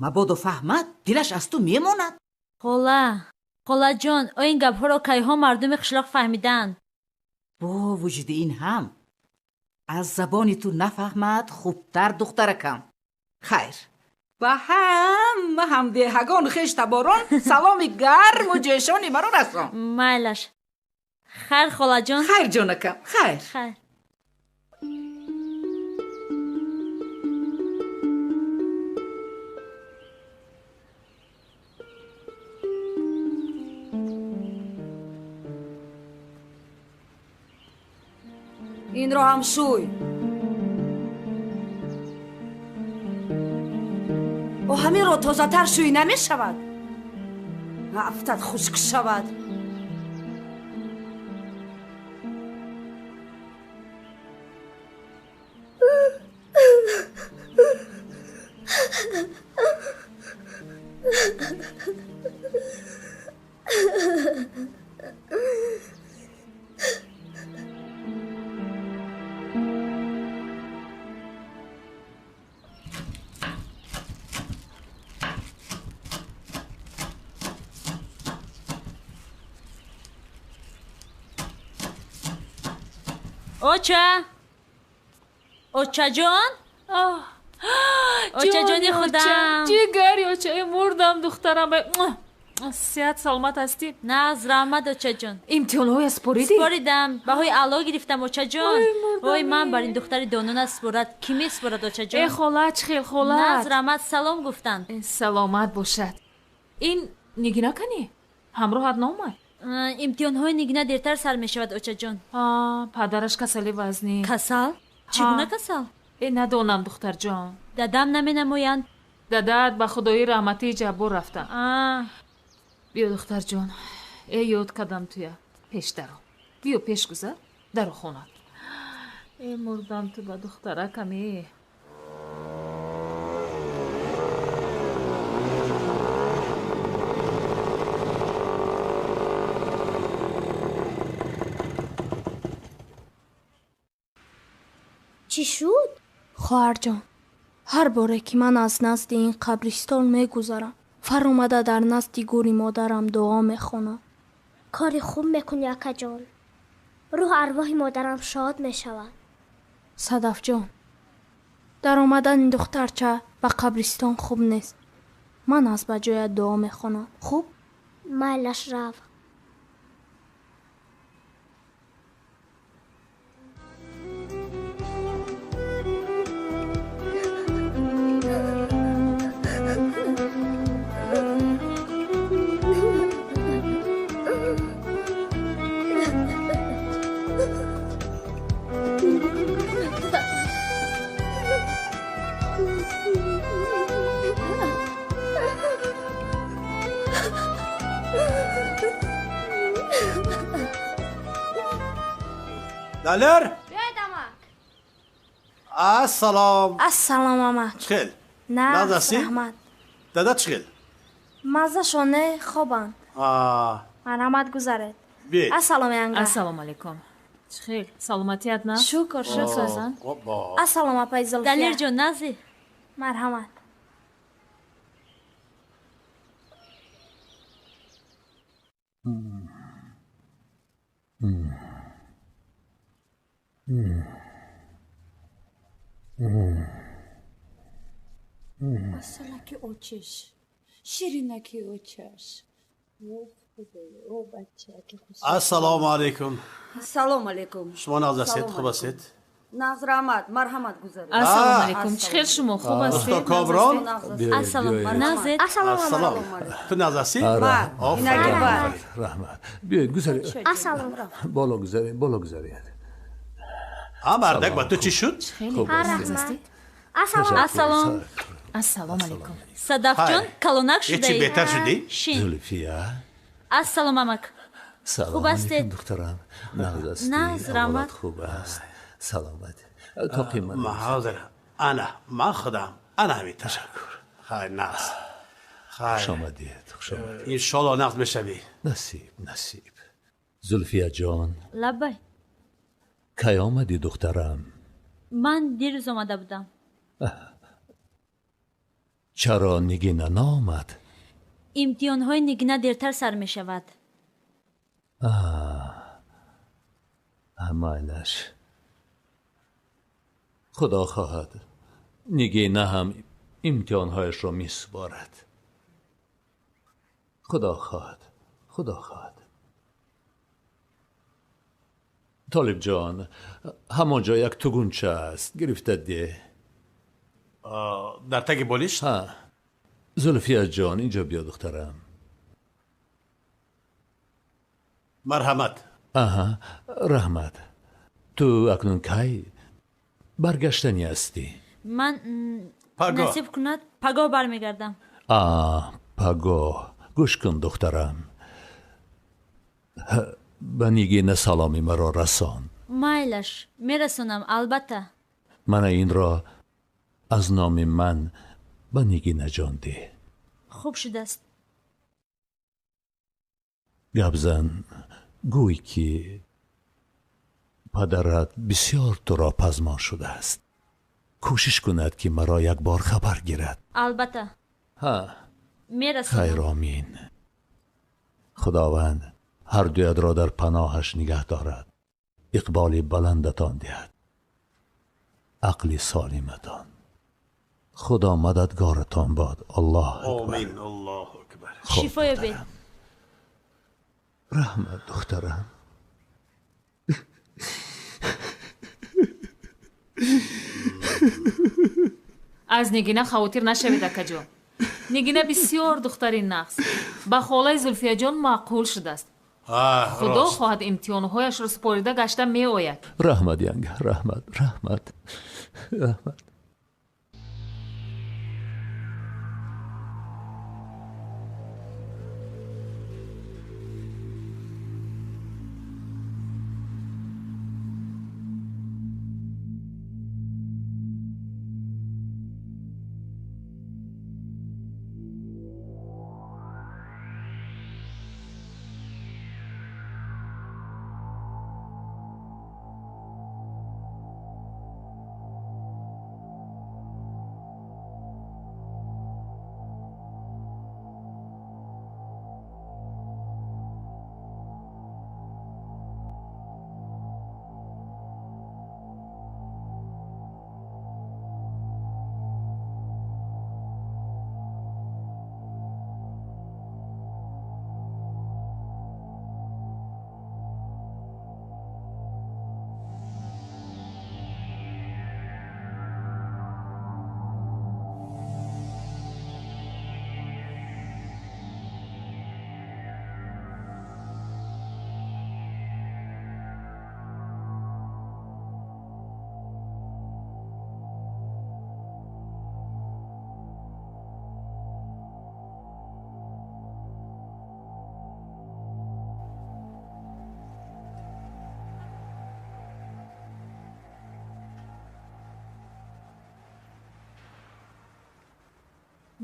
Мабодо фаҳмад, дилаш аз ту мемонад. Хола, холаҷон, о ин гапҳоро кайҳо мардуми қишлоқ фаҳмидаанд. Бо вуҷуди ин ҳам аз забони ту нафаҳмад хубтар, духтаракам. Хайр, ба ҳама ҳамдеҳагону хештаборон саломи гарму ҷӯшони маро расон. Майлаш. Хайр, холаҷон. Хайр, ҷонакам, хайр. Хайр. Инро ҳам шӯй. О, ҳаминро тозатар шӯй намешавад? Афтад, хушк шавад. Оча, очаҷон, очаҷони худам. Ҷигари оча, мурдам, духтарам. Сиҳат саломат ҳастӣ? Наз, раҳмат, очаҷон. Имтиҳонҳоя споридӣ? Споридам, баҳои аъло гирифтам, очаҷон. Ой, ман бар ин духтари донона спорад, кӣ меспорад, очаҷон? Э, хола, чӣ хел холат? Наз, раҳмат, салом гуфтанд. Саломат бошад. Ин Нигина канӣ? Ҳамроҳат наомад? Имтиҳонҳои Нигина дертар сар мешавад, очаҷон. Падараш касали вазнин. Касал? Чӣ гуна касал? Э, надонам, духтарҷон. Дадам наменамоянд. Дадат ба худои раҳматии Ҷаббор рафтанд. Биё, духтарҷон, э, ёд кардам туя. Пеш даро. Биё, пеш гузар, даро хонат. Э, мурдам ту ба духтаракам, э. Чӣ шуд? Хоҳарҷон, ҳар боре ки ман аз назди ин қабристон мегузарам, фаромада дар назди гӯри модарам дуо мехонам. Кори хуб мекунӣ, акаҷон. Рӯҳ арвоҳи модарам шод мешавад. Садафҷон, дар омадани духтарча ба қабристон хуб нест. Ман аз ба ҷоят дуо мехонам. Хуб? Майлаш, рав. Далер? Биёед, амак. Ассалом. Ассалом, амак. Чӣ хел? На, Нағз ҳастӣ? раҳмат. Дада чӣ хел? Маззашон не, хобанд. Марҳамат, гузаред. Биед. Ассалом, янга. Ассалому алайкум. Чӣ хел? Саломатият на? Шукр, шукр. Опа. Ассалом, апаи Зулфия. Далерҷон, нази? Марҳамат. Асалаки очиш, ширинаки очаш. Ассалому алайкум. Салом алейкум. Шумо нағз ҳастед? Хуб ҳастед? Нағз, раҳмат, марҳамат, гузаред. Ассалому алайкум. Чӣ хел шумо? Хуб ҳастед? Усто Комрон. Ассалом. Нағзед? Ассалом. Ту нағз ҳастӣ? Раҳмат. Биёед, гузаред. Ассалом. Боло гузаред, боло гузаред. А мардак, ба ту чӣ шуд? Раҳмат. Ассалом. Ассалому алайкум. Садафҷон, калонак шудаӣ. Ҳечи беҳтар шудӣ? Зулфия. Ассалом, амак. Салом алайкум, духтарам. Нағз ҳастӣ? Нағз, раҳмат. Хуб аст. Саломат. То қимат. Ман ҳозирам. Ана, ман худам. Ана ҳамин. Ташаккур. Хайр, нағз. Хайр. Хуш омадед, хуш омадед. Иншоалло нағз мешавӣ. Насиб, насиб. Зулфия ҷон. Лаббай. Кай омадӣ, духтарам? Ман дирӯз омада будам. Чаро Нигина наомад? Имтиҳонҳои Нигина дертар сар мешавад. Майлаш. Худо хоҳад, Нигина ҳам имтиҳонҳояшро месупорад. Худо хоҳад, худо хоҳад. Толибҷон, ҳамон ҷо як тугунча аст, гирифта деҳ. Дар таги болишт? Ҳа. Зулфия ҷон, инҷо биё, духтарам. Марҳамат. Аҳа, раҳмат. Ту акнун кай баргаштанӣ ҳастӣ? Ман насиб кунад, пагоҳ бармегардам. А, пагоҳ. Гӯш кун, духтарам. Ба Нигина саломи маро расон. Майлаш, мерасонам, албатта. Мана инро аз номи ман ба Нигинаҷон деҳ. Хуб шудааст. Гап зан, гӯй ки падарат бисёр туро пазмон шудааст. Кӯшиш кунад ки маро як бор хабар гирад. Албатта. Ҳа. Мерасонам. Хайр, омин. Худованд ҳар дуятро дар паноҳаш нигаҳ дорад, иқболи баландатон диҳад, ақли солиматон. Худо мададгоратон бод. Аллоҳ акбар. Омин. Аллоҳу акбар. Шифо ёбед. Раҳмат, духтарам. Аз Нигина хавотир нашавед, акаҷон. Нигина бисёр духтари нағз, ба холаи Зулфияҷон маъқул шудааст. Худо хоҳад, имтиҳонҳояшро супорида гашта меояд. Раҳмат, янга, раҳмат, раҳмат, раҳмат.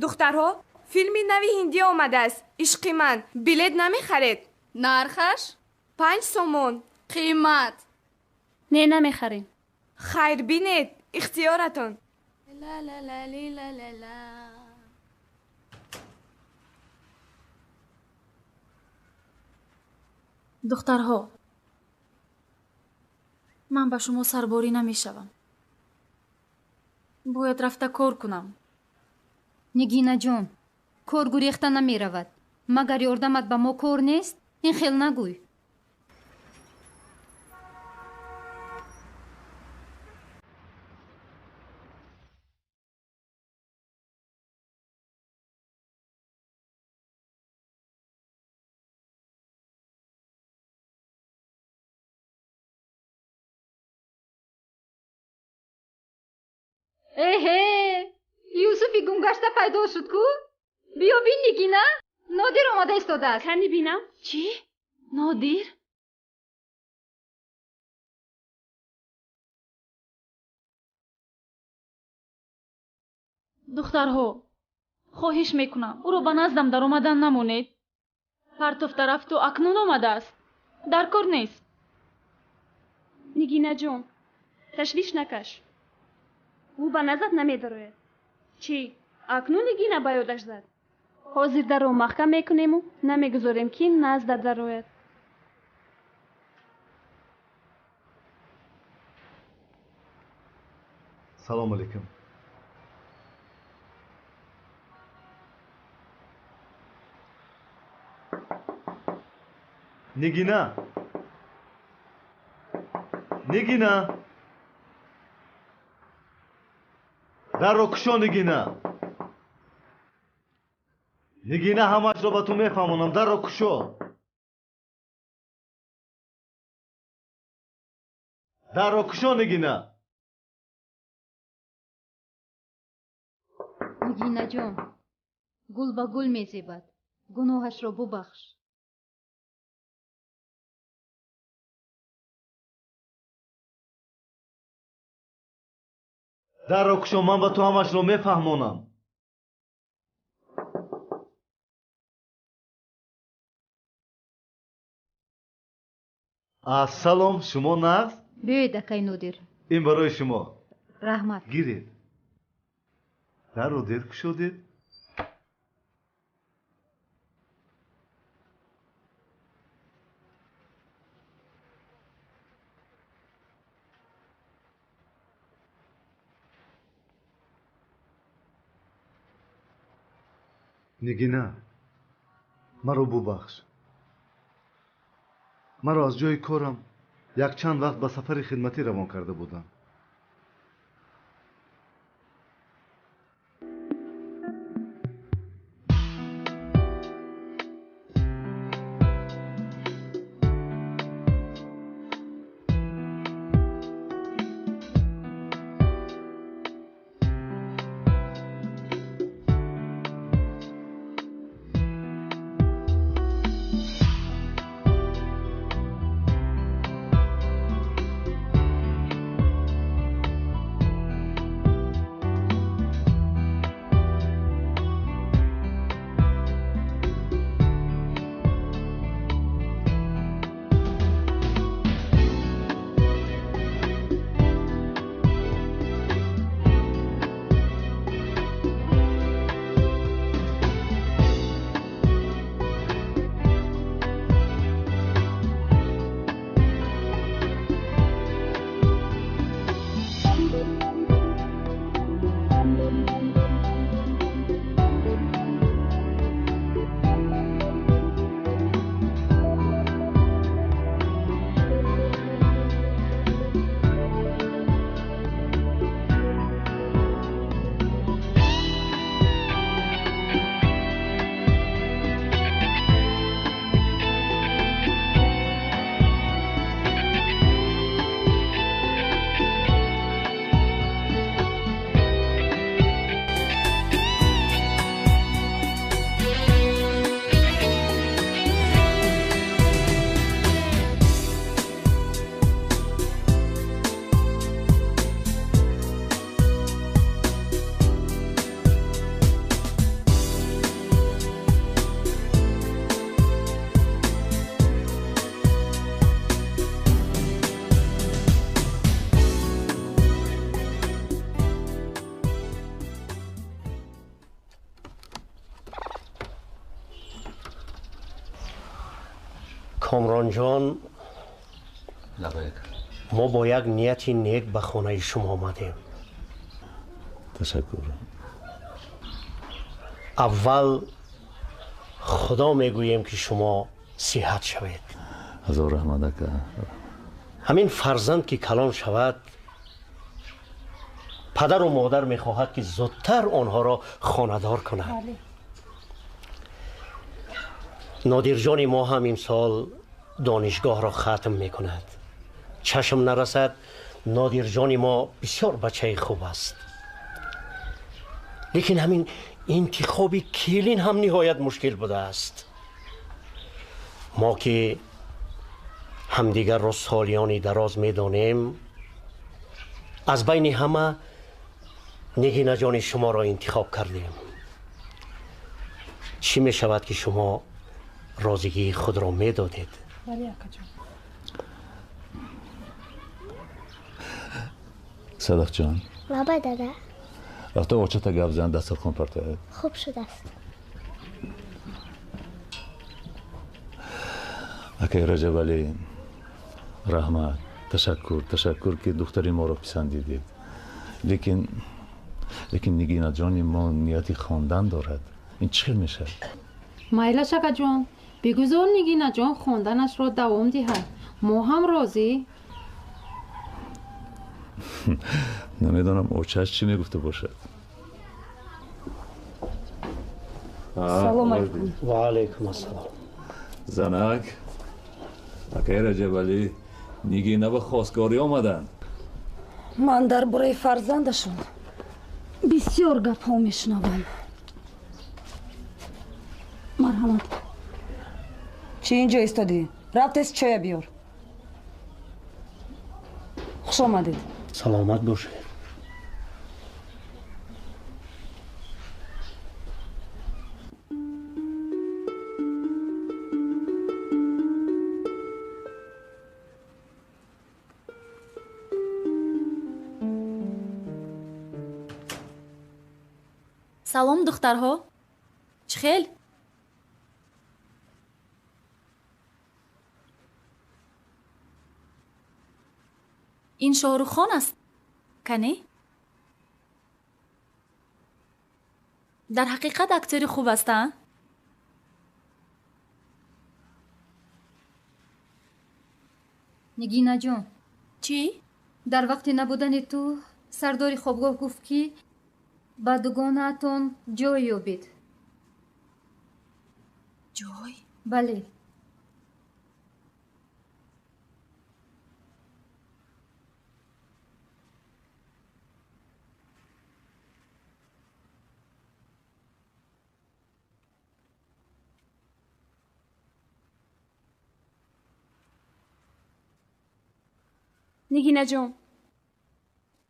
Духтарҳо, филми нави ҳиндӣ омадааст. Ишқи ман. Билет намехаред? Нархаш? 5 сомон. Қимат. Не, намехарем. Хайр, бинед, ихтиёратон. Духтарҳо, ман ба шумо сарборӣ намешавам. Бояд рафта кор кунам. Нигинаҷон, кор гурехта намеравад. Магар ёрдамат ба мо кор нест? Ин хел нагӯй. Эҳе, Юсуфи гумгашта пайдо шуд ку? Биё бин, Нигина, Нодир омада истодааст. Кани бинам? Чӣ? Нодир? Духтарҳо, хоҳиш мекунам, ӯро ба наздам даромадан намонед. Партофта рафту акнун омадааст. Дар кор нест. Нигинаҷон, ташвиш накаш. Ӯ ба наздат намедарояд. Чӣ, акнун Нигина ба ёдаш зад? Ҳозир дарро маҳкам мекунему намегузорем, ки наздат дарояд. Салом алейкум. Нигина, Нигина, дарро кушо, Нигина. Нигина, ҳамаашро ба ту мефаҳмонам, дарро кушо. Дарро кушо, Нигина. Нигинаҷон, гул ба гул мезебад, гуноҳашро бубахш. Дарро кушо, ман ба ту ҳамаашро мефаҳмонам. Ассалом, шумо нағз? Биёед, акай Нодир. Ин барои шумо. Раҳмат. Гиред. Дарро дер кушодед? Нигина, маро бубахш. Маро аз ҷои корам якчанд вақт ба сафари хидматӣ равон карда будам. Комронҷон, мо бо як нияти нек ба хонаи шумо омадем. Ташаккур. Аввал худо мегӯем, ки шумо сиҳат шавед. Ҳазор раҳмат, ака. Ҳамин фарзанд ки калон шавад, падару модар мехоҳад, ки зудтар онҳоро хонадор кунад. Нодирҷони мо ҳам имсол донишгоҳро хатм мекунад. Чашм нарасад, Нодирҷони мо бисёр бачаи хуб аст. Лекин ҳамин интихоби келин ҳам ниҳоят мушкил будааст. Мо ки ҳамдигарро солиёни дароз медонем, аз байни ҳама Нигинаҷони шуморо интихоб кардем. Чӣ мешавад ки шумо розигии худро медодед? Бале, акаҷон. Садафҷон. Лабай, дада. Рафта очата гап зан, дастархон партояд. Хуб шудааст. Акай Раҷабалӣ, раҳмат, ташаккур, ташаккур ки духтари моро писандидед. Лекин Нигинаҷони мо нияти хондан дорад. Ин чӣ хел мешавад? Майлаш, акаҷон, бигузор Нигинаҷон хонданашро давом диҳад. Мо ҳам розӣ. Намедонам очааш чӣ мегуфта бошад. Салом алайкум. Ва алайкум ассалом. Занак, акай Раҷабалӣ, Нигина ба хостгорӣ омаданд. Ман дар бораи фарзандашон бисёр гапҳо мешунавам. Марҳамат. Чӣ инҷо истодӣ? Рафт, тез чоя биёр. Хуш омадед. Саломат бошед. Салом, духтарҳо. Чӣ хел? Ин Шоҳруххон аст, кане? Дар ҳақиқат актёри хуб аст, а? Нигинаҷон. Чӣ? Дар вақти набудани ту сардори хобгоҳ гуфт, ки ба дугонаатон ҷой ёбед. Ҷой? Бале. Нигинаҷон,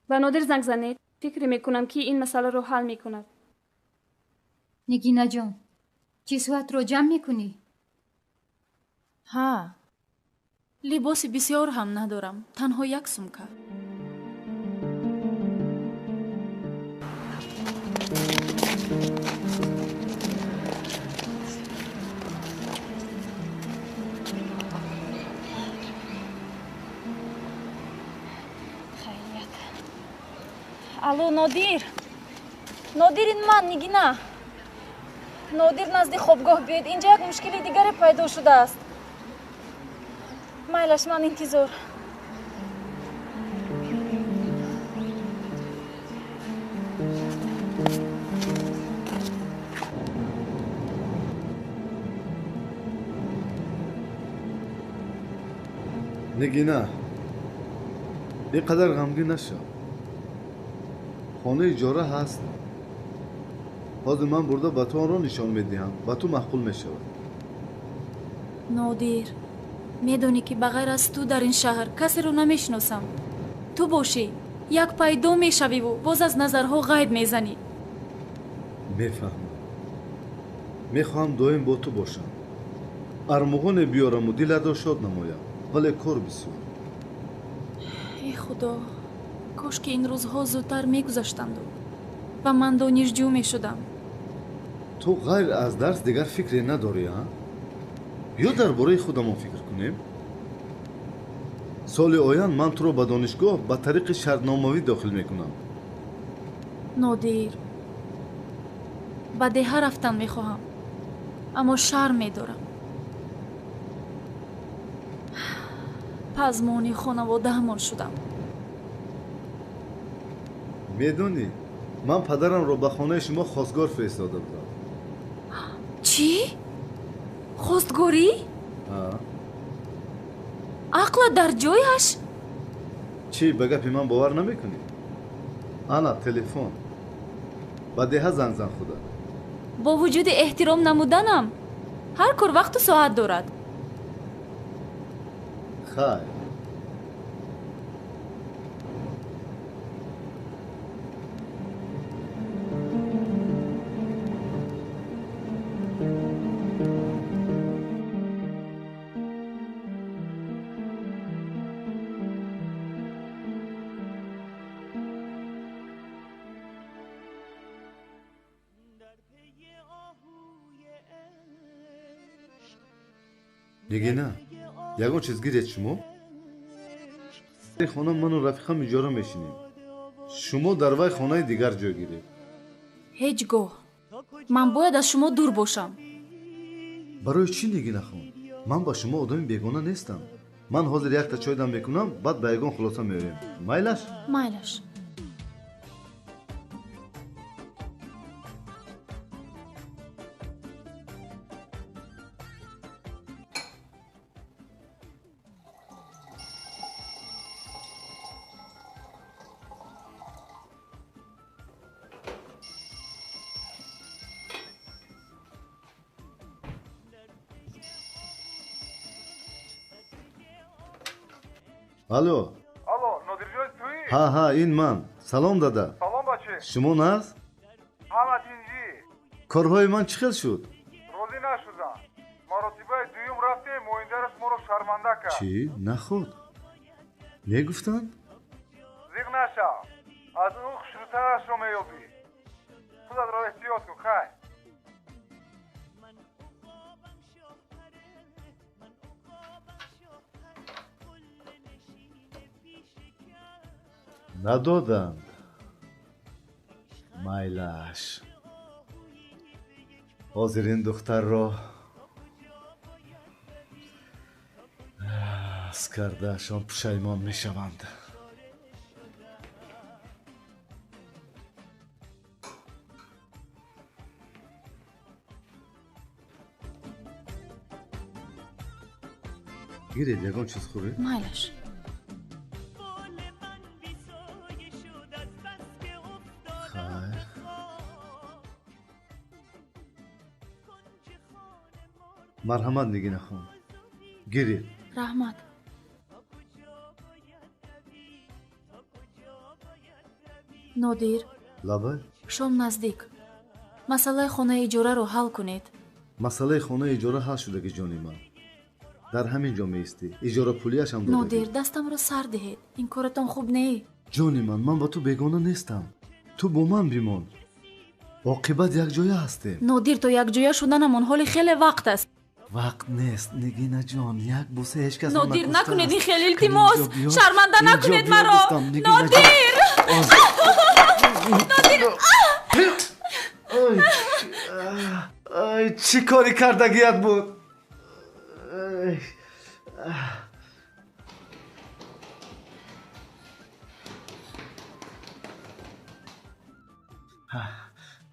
ба Нодир занг занед. Фикр мекунам, ки ин масъаларо ҳал мекунад. Нигинаҷон, чизҳоятро ҷамъ мекунӣ? Ҳа, либоси бисёр ҳам надорам, танҳо як сумка. Алло, Нодир. Нодир, ин ман, Нигина. Нодир, назди хобгоҳ биёед, инҷа як мушкили дигаре пайдо шудааст. Майлаш, ман интизор. Нигина, ин қадар ғамгин нашав. Хонаи иҷора ҳаст. Ҳозир ман бурда ба ту онро нишон медиҳам, ба ту маъқул мешавад. Нодир, медонӣ, ки ба ғайр аз ту дар ин шаҳр касеро намешиносам. Ту бошӣ, як пайдо мешавиву боз аз назарҳо ғайб мезанӣ. Мефаҳмам. Мехоҳам доим бо ту бошам. Армуғоне биёраму дилатро шод намоям, вале кор бисёр. Э худо, кош ки ин рӯзҳо зудтар мегузаштанду ва ман донишҷӯ мешудам. Ту ғайр аз дарс дигар фикре надорӣ, а? Ё дар бораи худамон фикр кунем? Соли оянд ман туро ба донишгоҳ ба тариқи шартномавӣ дохил мекунам. Нодир, ба деҳа рафтан мехоҳам, аммо шарм медорам. Пазмони хонаводаамон шудам. Медонӣ, ман падарамро ба хонаи шумо хостгор фиристода будам. Чӣ? Хостгорӣ? Ақлат дар ҷояш? Чӣ, ба гапи ман бовар намекунӣ? Ана телефон. Ба деҳа занг зан худат. Бо вуҷуди эҳтиром намуданам, ҳар кор вақту соат дорад. Хайр. Нигина, ягон чиз гиред шумо? Хона ману рафиқам иҷора мешинем. Шумо дар вай хонаи дигар ҷой гиред. Ҳеҷ гоҳ. Ман бояд аз шумо дур бошам. Барои чӣ, Нигина хон? Ман ба шумо одами бегона нестам. Ман ҳозир якта чой дам мекунам, баъд ба ягон хулоса меоем. Майлаш? Майлаш. Алло. Алло, Нодирҷон, туӣ? Ҳа, ҳа, ин ман. Салом, дада. Салом, баче. Шумо нағз? Ҳама тинҷӣ. Корҳои ман чӣ хел шуд? Розӣ нашудам. Маротибаи дуюм рафтем, муоиндараш моро шарманда кард. Чӣ? Наход? Мегуфтанд? Зиқ нашав. Аз ӯ хушрӯтарашро меёбӣ. Худатро эҳтиёт кун, хай. Надоданд. Майлаш. Ҳозир ин духтарро аз кардаашон пушаймон мешаванд. Гиред, ягон чиз хӯред? Майлаш. Марҳамат, Нигина хон, гиред. Раҳмат. Нодир. Лабай. Шом наздик. Масъалаи хонаи иҷораро ҳал кунед. Масъалаи хонаи иҷора ҳал шудаги, ҷони ман. Дар ҳамин ҷо меистӣ. Иҷорапулиашам додагӣ. Нодир, дастамро сар диҳед. Ин коратон хуб не. Ҷони ман, ман ба ту бегона нестам. Ту бо ман бимон. Оқибат якҷоя ҳастем. Нодир, то якҷоя шуданамон ҳоли хеле вақт аст. Вақт нест, Нигина ҷон. Як буса ҳеҷ кас Нодир, накунед ин хел, илтимос. Шарманда накунед маро. Нодир! Нодир! Ай, чӣ кори кардагият буд?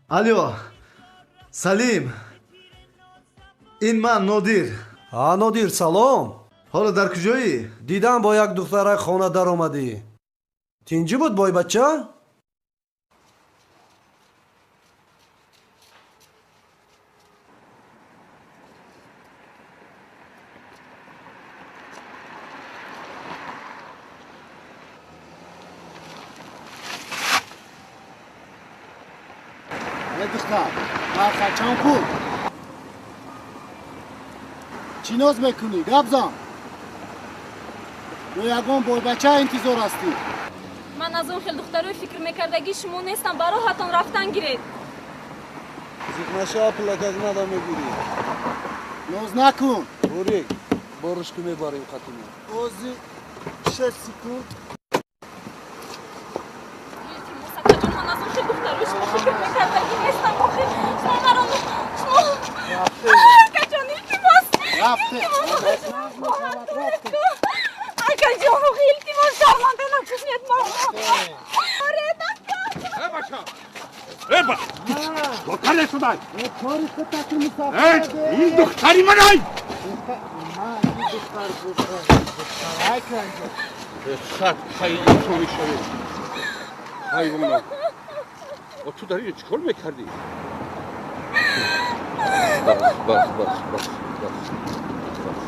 Алло, Салим. Ин ман, Нодир. Ҳа, Нодир, салом. Ҳоло дар куҷоӣ? Дидам бо як духтарак хона даромадӣ. Тинҷӣ буд, бойбача? Духтар, нарха чанд пул? Чӣ ноз мекунӣ? Гап зан. Ё ягон бойбача интизор ҳастӣ? Ман аз он хел духтарои фикр мекардагии шумо нестам. Ба роҳатон рафтан гиред. Зиқ наша, пулакак нада мегирӣ. Ноз накун. Бурик, борушку мебарем хатима. Ози 6 секунд. Илтимос, акаҷон, ман аз он хел духтарои шумо фикр мекардагӣ нестам. Охир шумо маро шумо акаҷон, илтимос. Акаҷон, охир илтимос, шарманда накунед маро. Э, бача! Чикор карда шудай? Ин духтари манай! Сад хай инсони шавед. Ҳайвонот. Ту дар инҷо чӣ кор мекардӣ? Бас, бас, бас, бас, бас, бас.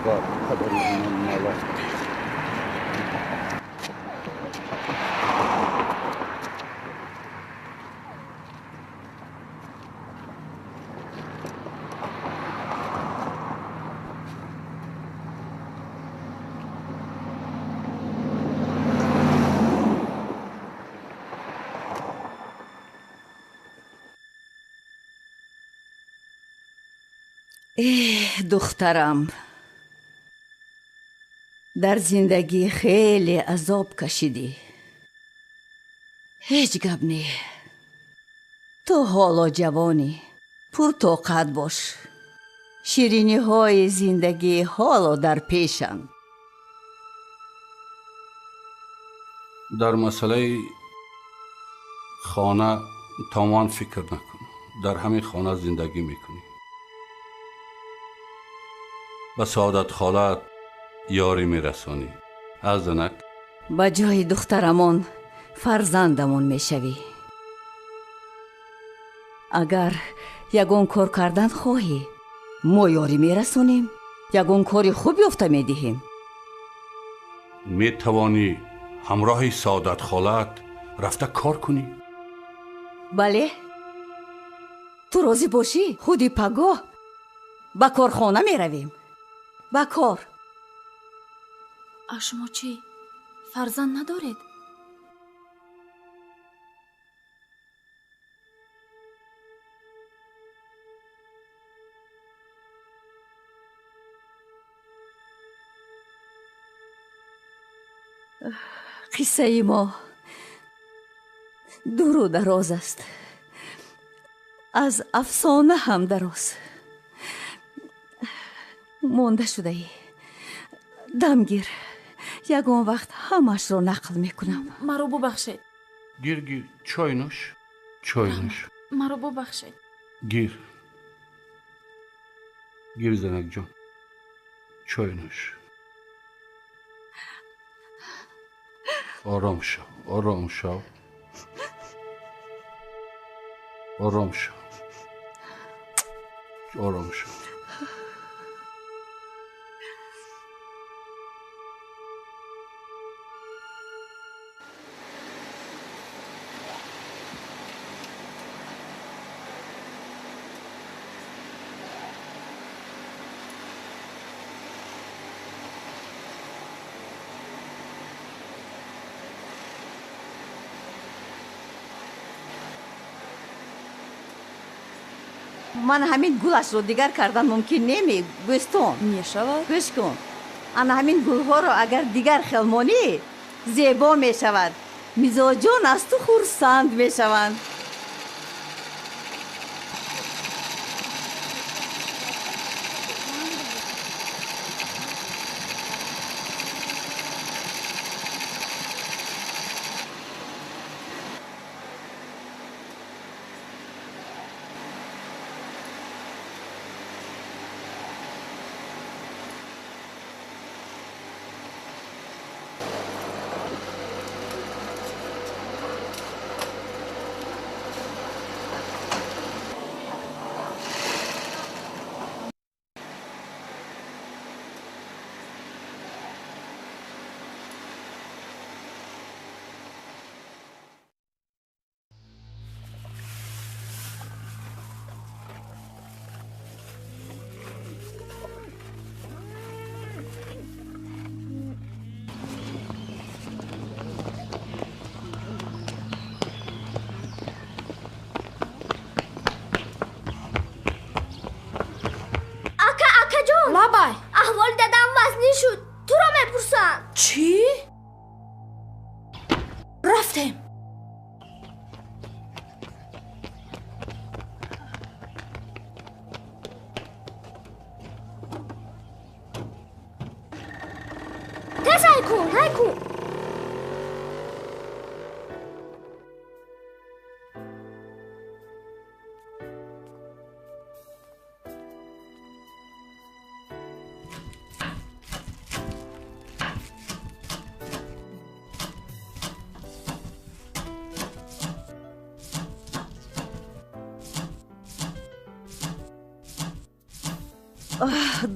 Бар падари ман нала. Эҳ, духтарам, дар зиндагӣ хеле азоб кашидӣ. Ҳеҷ гап не, ту ҳоло ҷавонӣ, пуртоқат бош. Шириниҳои зиндагӣ ҳоло дар пешанд. Дар масъалаи хона тамоман фикр накун. Дар ҳамин хона зиндагӣ мекунӣ. Ба саодат холат ёрӣ мерасонӣ. Аз занак ба ҷои духтарамон фарзандамон мешавӣ. Агар ягон кор кардан хоҳӣ, мо ёрӣ мерасонем, ягон кори хуб ёфта медиҳем. Метавонӣ ҳамроҳи саодат холат рафта кор кунӣ? Бале, ту розӣ бошӣ, худи пагоҳ ба корхона меравем. Ба кор. А шумо чӣ, фарзанд надоред? Қиссаи мо дуру дароз аст, аз афсона ҳам дароз. Монда шудаӣ, дамгир, ягон вақт ҳамаашро нақл мекунам. Маро бубахшед. Гир, гир, чой нӯш, чой нӯш. Маро бубахшед. Гир, гир, занакҷон, чой нӯш. Ором шав, ором шав, ором шав, ором шав. Ман ҳамин гулашро дигар кардан мумкин неми, гӯстон. Мешавад. Гӯш кун, ана ҳамин гулҳоро агар дигар хел монӣ, зебо мешавад. Мизоҷон аз ту хурсанд мешаванд. Лабай, аҳволи дадам вазнин шуд. Туро мепурсанд. Чӣ? Рафтем. Тез ҳай кун, ҳай кун.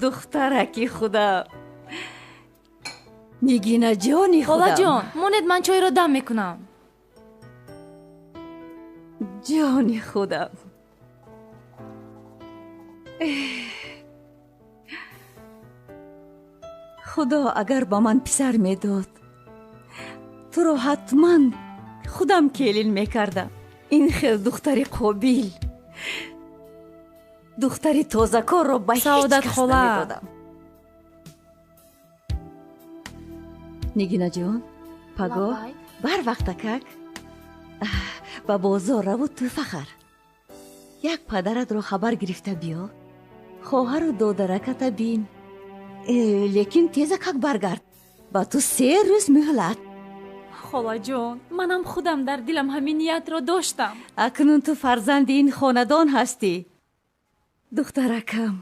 Духтараки худам, Нигинаҷони худам. Холаҷон, монед, ман чойро дам мекунам. Ҷони худам. Худо агар ба ман писар медод, туро ҳатман худам келин мекардам. Ин хел духтари қобил, духтари тозакорро ба ҳеҷ кас намедодам. Нигинаҷон, пагоҳ барвақтакак ба бозор раву тӯҳфа хар. Як падаратро хабар гирифта биё, хоҳару додараката бин. Лекин тезакак баргард, ба ту 3 рӯз муҳлат. Холаҷон, манам худам дар дилам ҳамин ниятро доштам. Акнун ту фарзанди ин хонадон ҳастӣ. Духтаракам.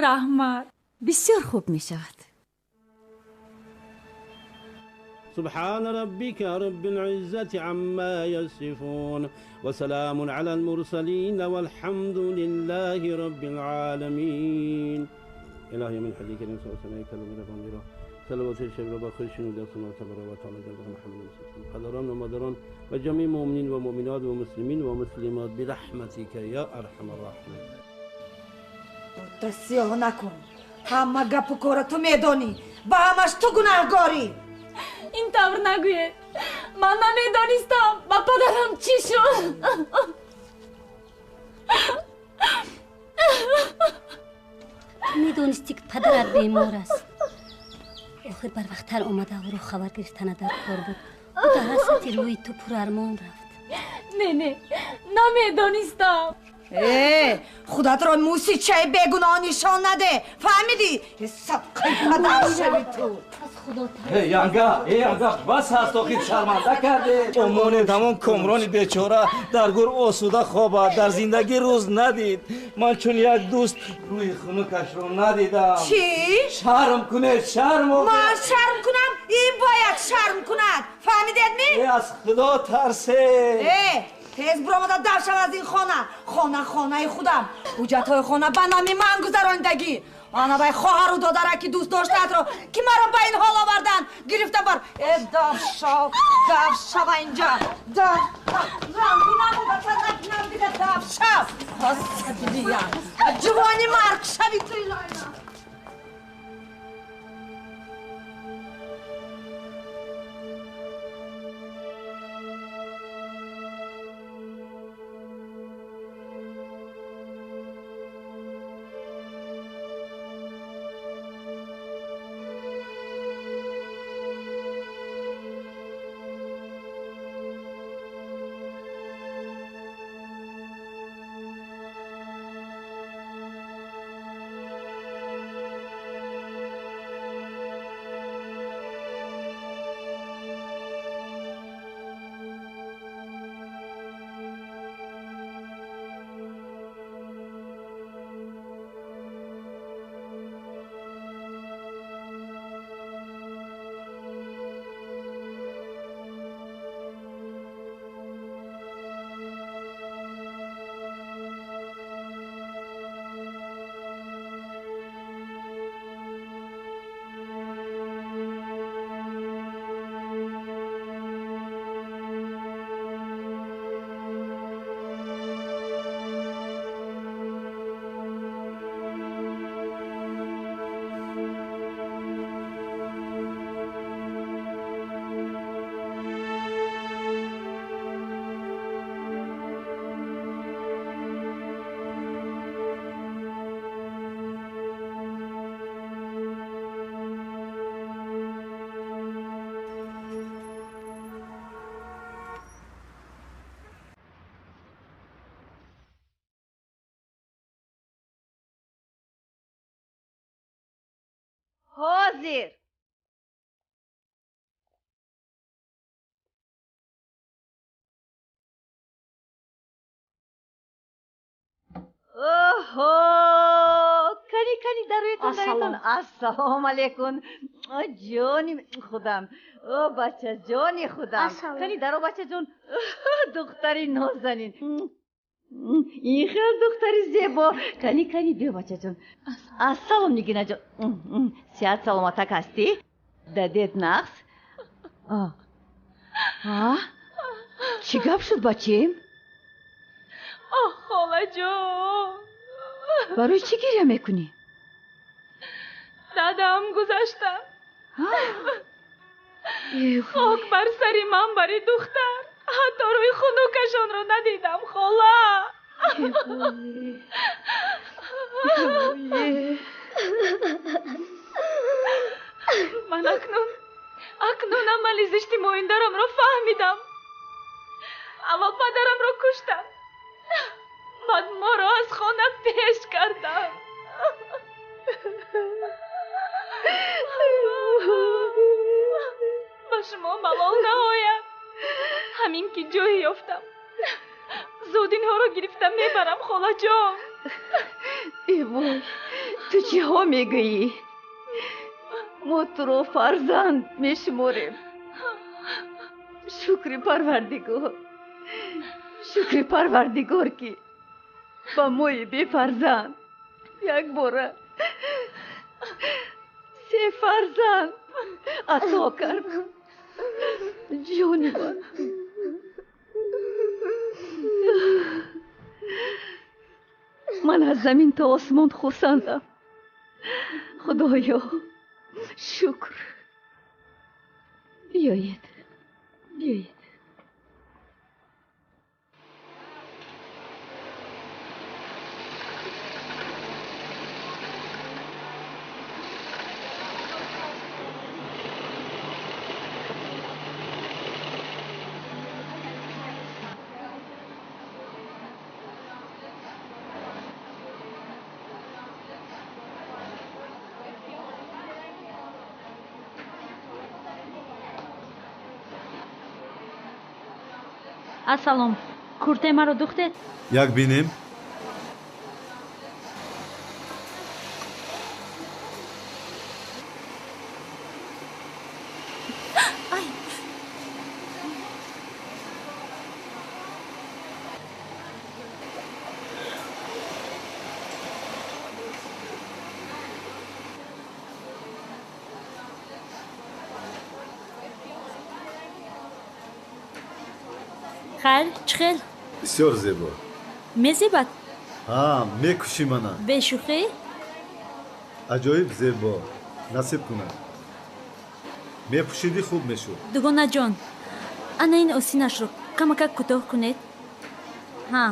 Раҳмат. Бисёр хуб мешавад. سبحان ربك رب العزة عما يصفون وسلام على المرسلين والحمد لله رب العالمين. إلهي من حديك نفسه وسمعك لمن صلوات الشباب وبخير شنو تبارك وتعالى جل محمد قدران ومدران وجميع مؤمنين ومؤمنات ومسلمين ومسلمات برحمتك يا أرحم الراحمين. تسیه نکن، همه گپ و کار تو میدانی، با همش تو گناهگاری. این طور نگوید، من نمیدانستم با پدرم چی شد. تو میدونستی که پدرت بیمار است. آخر بر وقتتر آمده او رو خبر گرفتن در کار بود. او در حسرت روی تو پر ارمان رفت. نه نه، نمیدانستم. خودت را موسیچه بیگناه نشان نده، فهمیدی؟ صدقه پدر شوی تو. янга, янга, бас аст, охир шарманда кардед. Омонед, ҳамон Комрони бечора дар гур осуда хобад, дар зиндагӣ рӯз надид. Ман чун як дӯст рӯи хунукашро надидам. Чӣ? Шарм кунед, шарм. Ман шарм кунам? Ин бояд шарм кунад, фаҳмидед ми? Аз худо тарсед. Тез биромада дав шав аз ин хона. Хона хонаи худам, ҳуҷҷатҳои хона ба номи ман гузаронидагӣ. Ана вай хоҳару додараки дӯст доштаатро, ки маро ба ин ҳол оварданд, гирифта бар. Э, дав шав, дав шава инҷа. Дав накунам дига, дав шав. Ҳасабилия, ҷувони марг шави ту. Илоҳи. Ҳозир. Оҳо, кани кани дароятон, дароятон. Ассалому алайкум. Ҷони худам, о бачаҷони худам, кани даро, бачаҷон. Духтари нозанин. Ин хел духтари зебо. Кани, кани, биё, бачаҷон. Ассалом, Нигинаҷон. Сиҳат саломатак ҳастӣ? Дадет нағз? Чӣ гап шуд, бачем? Оҳ, холаҷон. Барои чӣ гиря мекунӣ? Дадам гузаштам. Хок бар сари ман бари духтар. Ҳатто рӯи хунукашонро надидам, хола. Ман акнун амали зишти моиндарамро фаҳмидам. Аввал падарамро куштам, баъд моро аз хона пеш кардам. Ба шумо малол наояд. Ҳамин ки ҷое ёфтам, зуд инҳоро гирифта мебарам, холаҷон. Э вой, ту чиҳо мегӯӣ? Мо туро фарзанд мешуморем. Шукри Парвардигор, шукри Парвардигор, ки ба мои бефарзанд якбора се фарзанд ато кард. Ҷони ман, ман аз замин то осмон хурсандам. Худоё, шукр. Биёед, биёед. Ассалом, куртаи маро духтед? Як бинем. Хайр, чӣ хел? Бисёр зебо. Мезебад? Ҳа, мекушӣ мана. Бешӯхӣ? Аҷоиб зебо. Насиб кунад. Мепӯшидӣ, хуб мешуд. Дугонаҷон, ана ин осинашро камакак кӯтоҳ кунед. Ҳа.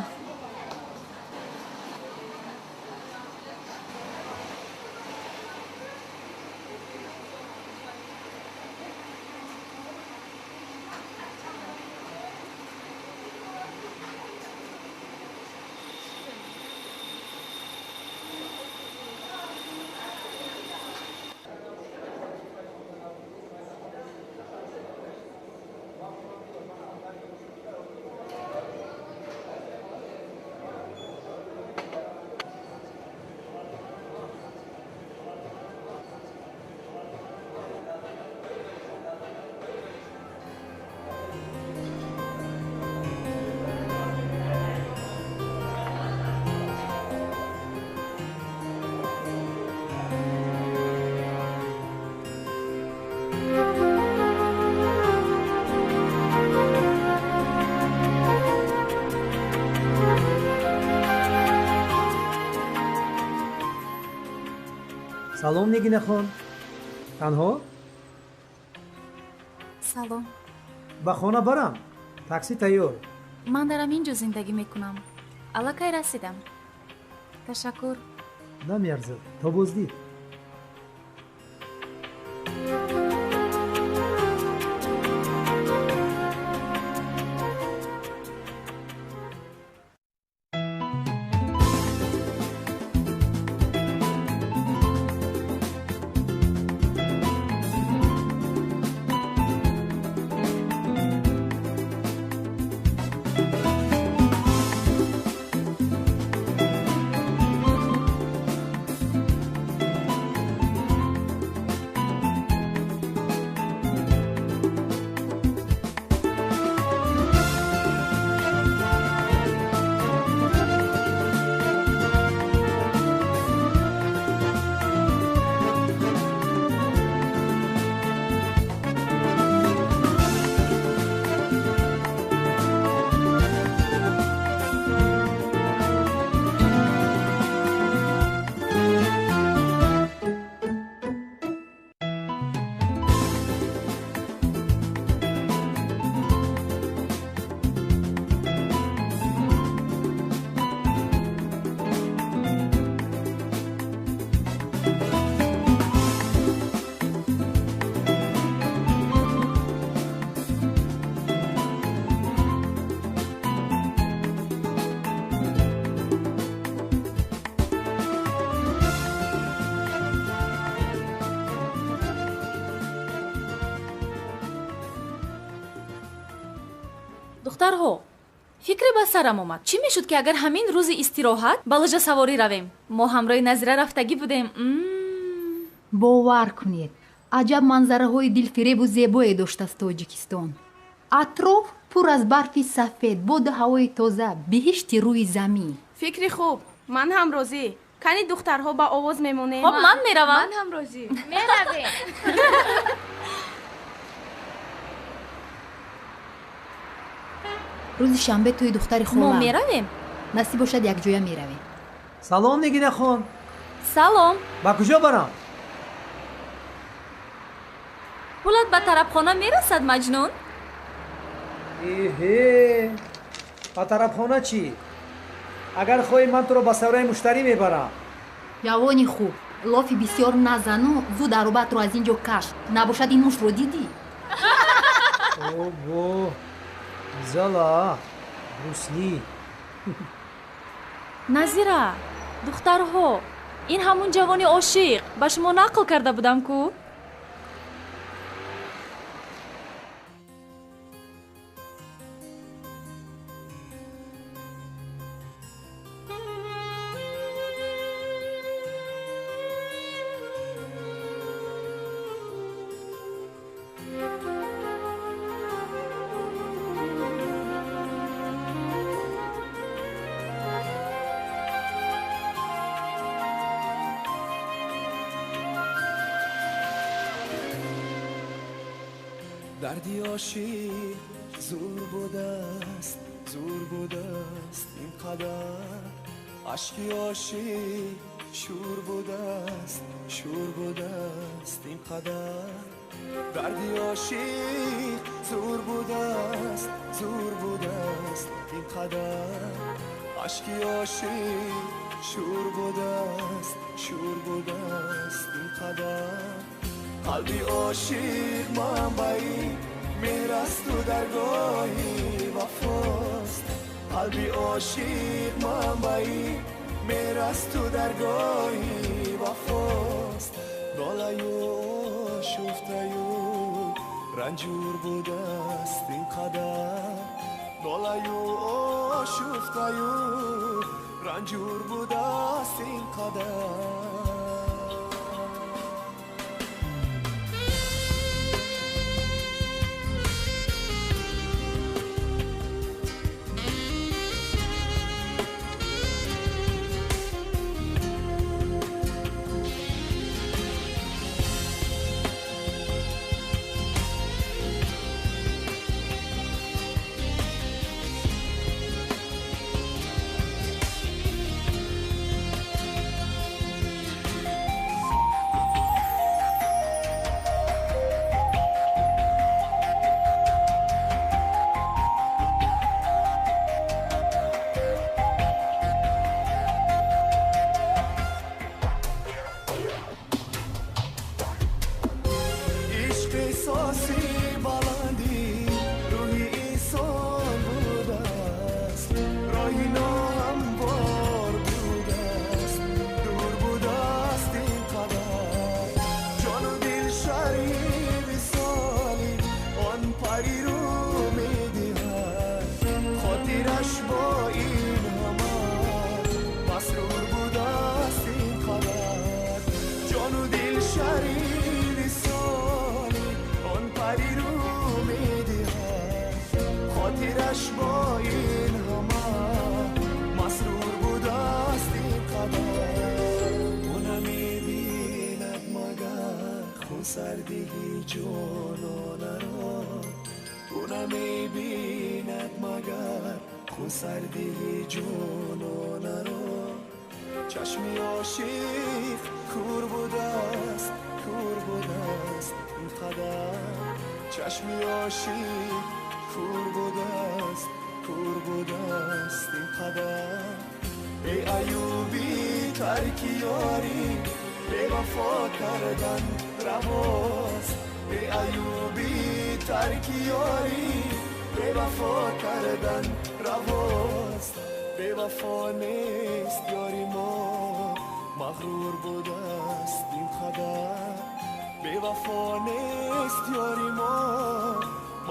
Салом, Нигинахон. Танҳо? Салом. Ба хона барам. Такси тайёр. Ман дар ҳамин ҷо зиндагӣ мекунам. Аллакай расидам. Ташаккур. Намеарзад. То боздид. Духтарҳо, фикре ба сарам омад. Чӣ мешуд, ки агар ҳамин рӯзи истироҳат ба лыжасаворӣ равем? Мо ҳамроҳи Назира рафтагӣ будем. Бовар кунед, аҷаб манзараҳои дилфиребу зебое доштааст Тоҷикистон. Атроф пур аз барфи сафед, боду ҳавои тоза, биҳишти рӯи замин. Фикри хуб, ман ҳам розӣ. Кани духтарҳо ба овоз мемонем. Хоб, ман меравам. Ман ҳам розӣ. Меравем. Рӯзи шанбе тӯи духтари холам. Мо меравем? Насиб бошад, якҷоя меравем. Салом, Нигинахон. Салом. Ба куҷо барам? Пулат ба тарабхона мерасад, Маҷнун? Эҳе, ба тарабхона чӣ? Агар хоҳӣ, ман туро ба сарои муштарӣ мебарам. Ҷавони хуб, лофи бисёр назану зуд аробатро аз ин ҷо каш. Набошад, ин муштро дидӣ? Обо, зала, Брусли. Назира, духтарҳо, ин ҳамун ҷавони ошиқ. Ба шумо нақл карда будам ку? Дарди ошиқ зур будааст, зур будааст ин қадар. Ашки ошиқ шур будааст, шур будааст ин қадар. Дарди ошиқ зур будааст, зур будааст ин қадар. Ашки ошиқ шур будааст, шур будааст ин қадар. Қалби ошиқ манбаи меҳр асту даргоҳи вафост. Қалби ошиқ манбаи меҳр асту даргоҳи вафост. Нолаю ошуфтаю ранҷур будааст ин қадар. Нолаю ошуфтаю ранҷур будааст ин қадар.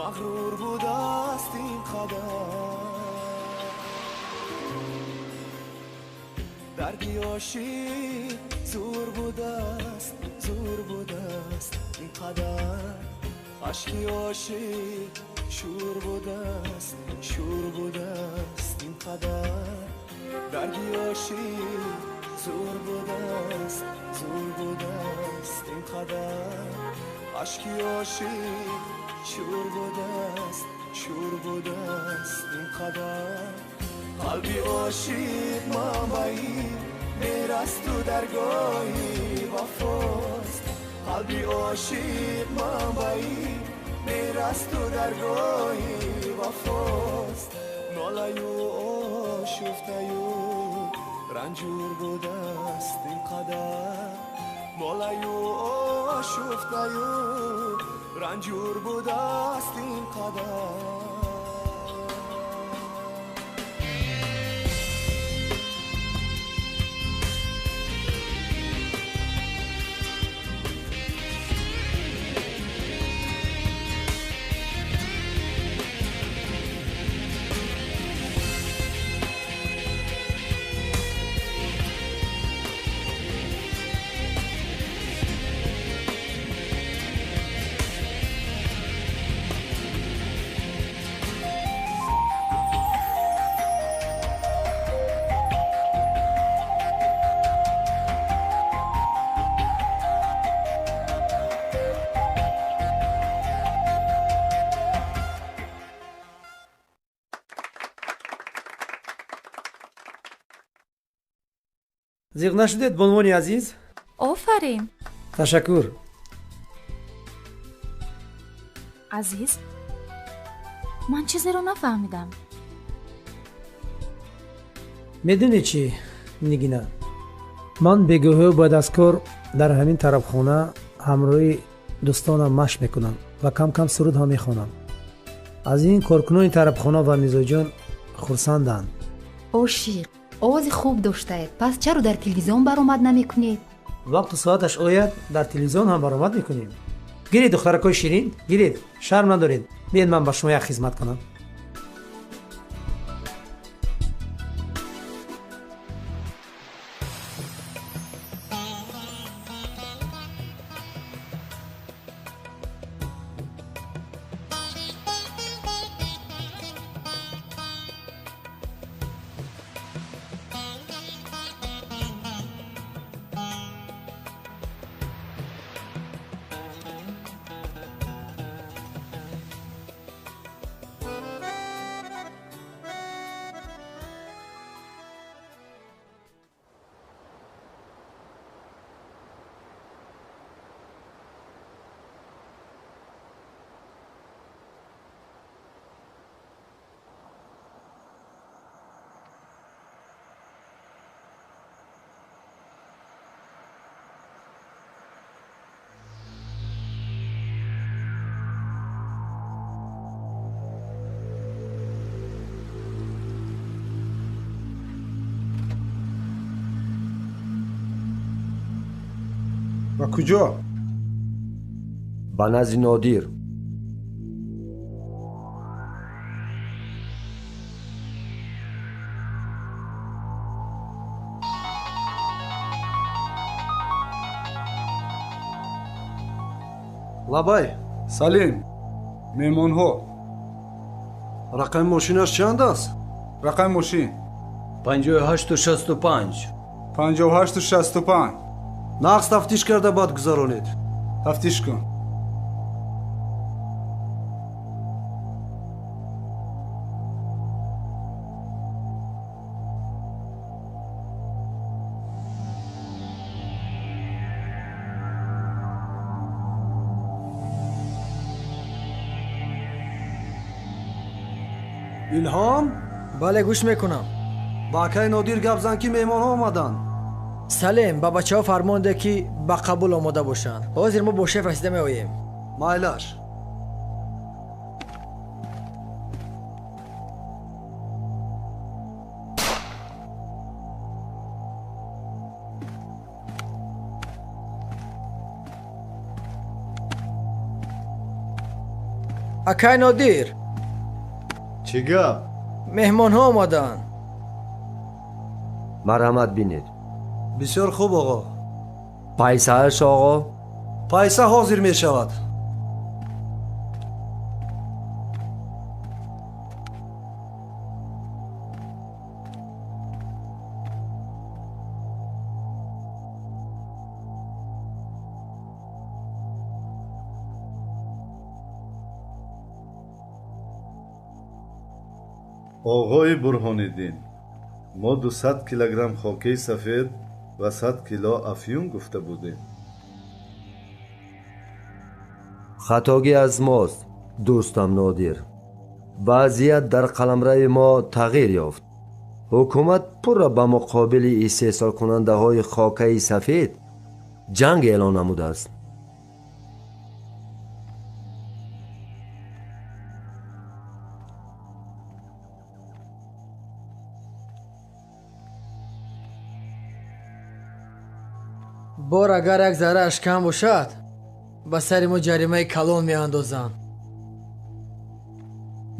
Мағрур будааст ин қадар. Дарди ошиқ зур будааст, зур будааст ин қадар. Ашки ошиқ шур будааст, шур будааст ин қадар. Дарди ошиқ зур будааст, зур будааст ин қадар. Ашки ошиқ шур будааст, шур будааст ин қадар. Қалби ошиқ манбаи мерасту даргоҳи вафост. Қалби ошиқ манбаи мерасту даргоҳи вафост. Нолаю ошуфтаю ранҷур будааст ин қадар. Нолаю ошуфтаю ранҷур будааст ин қадар. Зиқ нашудед, бонвони азиз? Офарин. Ташаккур. Азиз, ман чизеро нафаҳмидам. Медонӣ чӣ, Нигина? Ман бегоҳӣ баъд аз кор дар ҳамин тарабхона ҳамроҳи дӯстонам машқ мекунам ва кам-кам суруд ҳам мехонам. Аз ин коркунони тарабхона ва мизоҷон хурсанданд. Ошиқ овози хуб доштаед, пас чаро дар телевизион баромад намекунед? Вақту соаташ ояд, дар телевизион ҳам баромад мекунем. Гиред, духтаракҳои ширин, гиред, шарм надоред. Биед ман ба шумо як хизмат кунам. Ба куҷо? Ба назди Нодир. Лабай. Салим, меҳмонҳо. Рақами мошинаш чанд аст? Рақами мошин? 5865. 5865. Нақс тафтиш карда баъд гузаронед. Тафтиш кун. Илҳом? Бале, гӯш мекунам. Ба акаи Нодир гап зан, ки меҳмонҳо омаданд. Салим, ба бачаҳо фармон де, ки ба қабул омода бошанд. Ҳозир мо бо шеф расида меоем. Майлаш. Акай Нодир. Чӣ гап? Меҳмонҳо омаданд. Марҳамат, бинед. Бисёр хуб, оғо. Пайсааш, оғо? Пайса ҳозир мешавад. Оғои Бурҳониддин, мо 200 килограмм хокаи сафед ва 100 кило афюн гуфта будем. Хатогӣ аз мост, дӯстам Нодир. Вазъият дар қаламрави мо тағйир ёфт. Ҳукумат пурра ба муқобили истеҳсолкунандаҳои хокаи сафед ҷанг эълон намудааст. Бор агар як заррааш кам бошад, ба сари мо ҷаримаи калон меандозанд.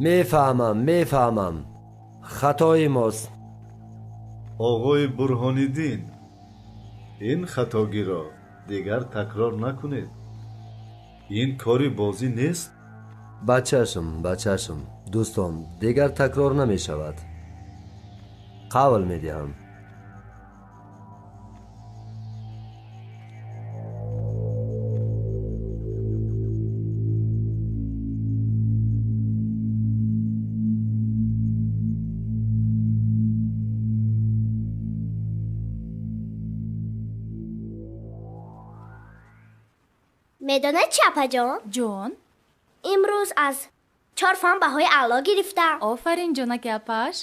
Мефаҳмам, мефаҳмам. Хатои мост. Оғои Бурҳониддин, ин хатогиро дигар такрор накунед. Ин кори бозӣ нест. Ба чашм, ба чашм, дӯстон, дигар такрор намешавад. Қавл медиҳам. Медонед чи, апаҷон? Ҷон? Имрӯз аз 4 фан баҳои аъло гирифтам. Офарин, ҷонаки апаш.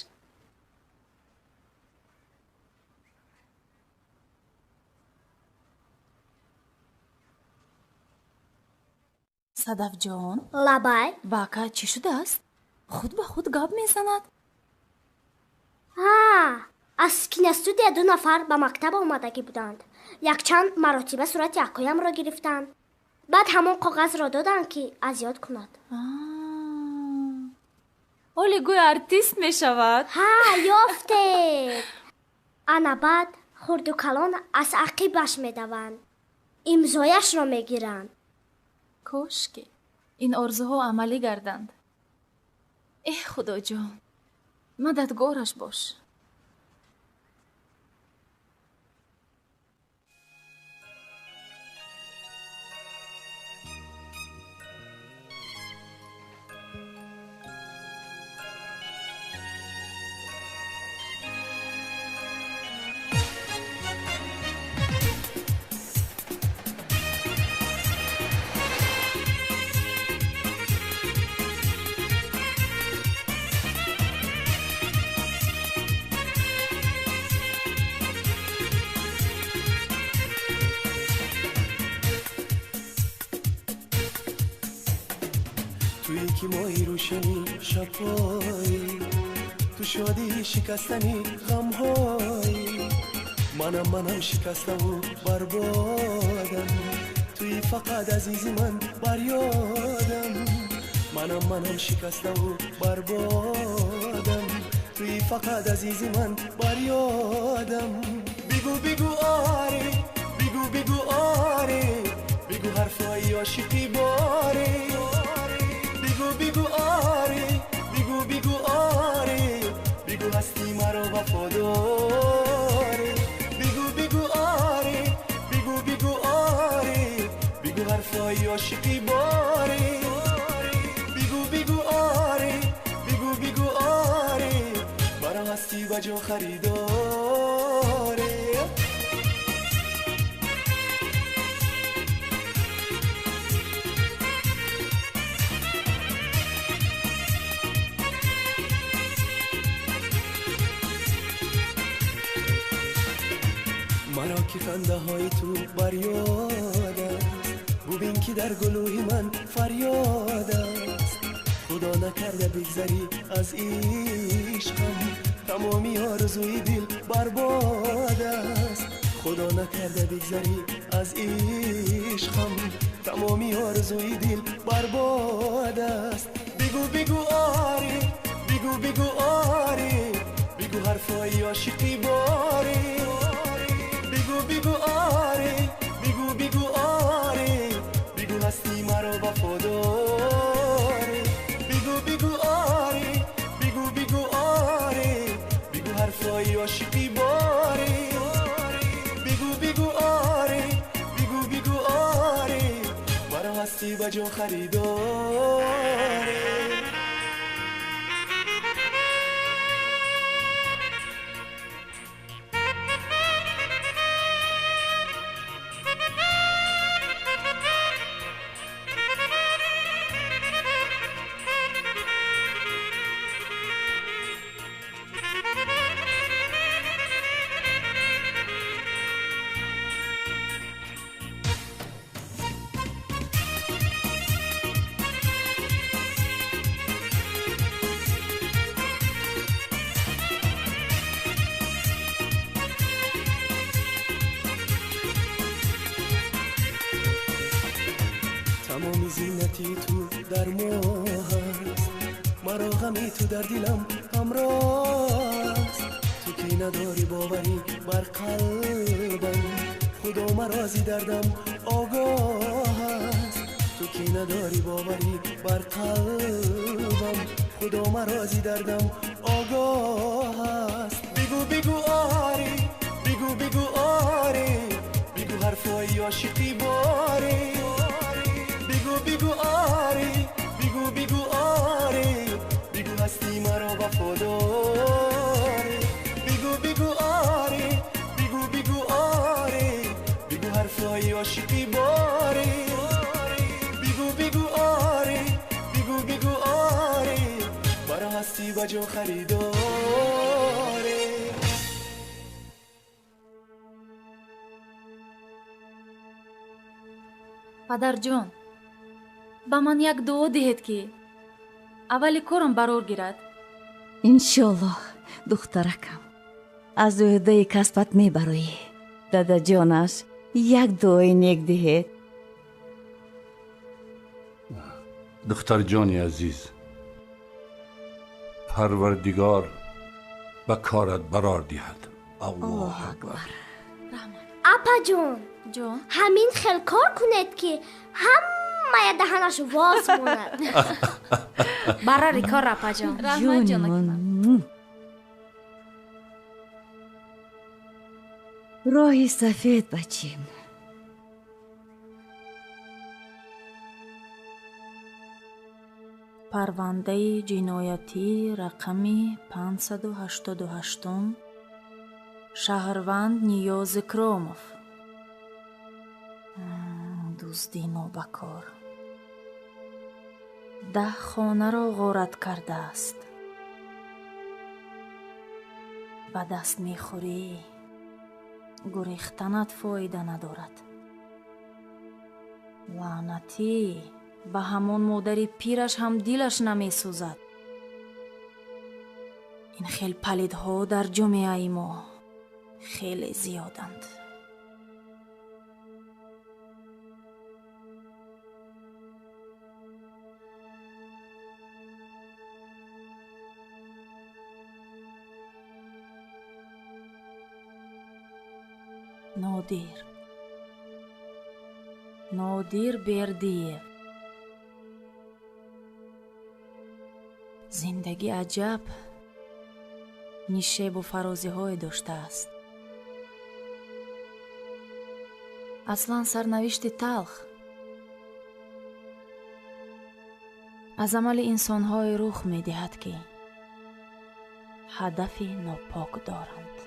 Садафҷон? Лабай. Ба ака чӣ шудааст? Худ ба худ гап мезанад. Ҳа, аз киностудия 2 нафар ба мактаб омадагӣ буданд. Якчанд маротиба сурати акоямро гирифтанд. Баъд ҳамон коғазро доданд, ки аз ёд кунад. Оли гӯй артист мешавад. Ҳа, ёфтед. Ана баъд хурду калон аз ақибаш медаванд, имзояшро мегиранд. Кошки ин орзуҳо амалӣ гарданд. Эҳ, Худоҷон, мададгораш бош. تویی که ماهی روشنی شبهایی، تو شادی شکستنی غمهایی، منم منم شکسته و بربادم، توی فقط عزیزی من بریادم، منم منم شکسته و بربادم، توی فقط عزیزی من بریادم. بگو بگو آره، بگو بگو آره، بگو حرفای عاشقی باره، بگو بگو آره، بگو بگو آره، بگو هستی مرا وفاداره، بگو بگو آره، بگو بگو آره، بگو حرفای عاشقی باره، بگو بگو آره، بگو بگو آره، مرا هستی به جا خریداره. مرا که خنده های تو بریاد است، ببین که در گلوی من فریاد است، خدا نکرده بگذری از عشقم، تمامی آرزوی دل برباد است، Худо накарда бигзарӣ аз ишқам, тамоми орзуи дил барбод аст. Бигӯ бигӯ оре, бигӯ бигӯ оре, бигӯ ҳарфҳои ошиқӣ боре. Бигӯ бигӯ оре, бигӯ бигӯ оре, бигӯ ҳастӣ маро вафодоре. Бигӯ бигӯ оре, бигӯ бигӯ оре, бигӯ ҳарфҳои ошиқӣ боре. Бигӯ бигӯ оре, бигӯ бигӯ оре, маро ҳастӣ ба ҷон харидоре. Тамоми зинати ту дар моҳ аст, маро ғами ту дар дилам ҳамроҳ аст. Ту ки надорӣ боварӣ бар қалбам, Худо маро зи дардам огоҳ аст. Ту ки надорӣ боварӣ бар қалбам, Худо маро зи дардам огоҳ аст. Бигӯ бигӯ оре, бигӯ бигӯ оре, бигӯ ҳарфҳои ошиқӣ боре. Бигӯ бигӯ оре, бигӯ бигӯ оре, бигӯ ҳастӣ маро вафодоре. Бигӯ бигӯ оре, бигӯ бигӯ оре, бигӯ ҳарфҳои ошиқӣ боре. Бигӯ бигӯ оре, бигӯ бигӯ оре, маро ҳастӣ ба ҷон харидоре. Падарҷон, ба ман як дуо диҳед, ки аввали корам барор гирад. Иншоаллоҳ, духтаракам, аз ӯҳдаи касбат мебароӣ. Дадаҷонаш, як дуои нек диҳед. Духтарҷони азиз, Парвардигор ба корат барор диҳад. Аллоҳ акбар. Апаҷон, ҳамин хел кор кунед, ки ҳамая даҳанаш воз монад. Барари кор, апаҷон. Раҳмат, ҷонакиман. Роҳи сафед, бачим. Парвандаи ҷиноятӣ рақами 588, шаҳрванд Ниёз Икромов. Дуздӣ нобакор. 10 хонаро ғорат кардааст. Ба даст мехӯрӣ, гурехтанат фоида надорад. Лаънатӣ, ба ҳамон модари пираш ҳам дилаш намесӯзад. Ин хел палидҳо дар ҷомеаи мо хеле зиёданд. Нодир, Нодир Бердиев. Зиндагӣ аҷаб нишебу фарозиҳое доштааст. Аслан сарнавишти талх аз амали инсонҳое рух медиҳад, ки ҳадафи нопок доранд.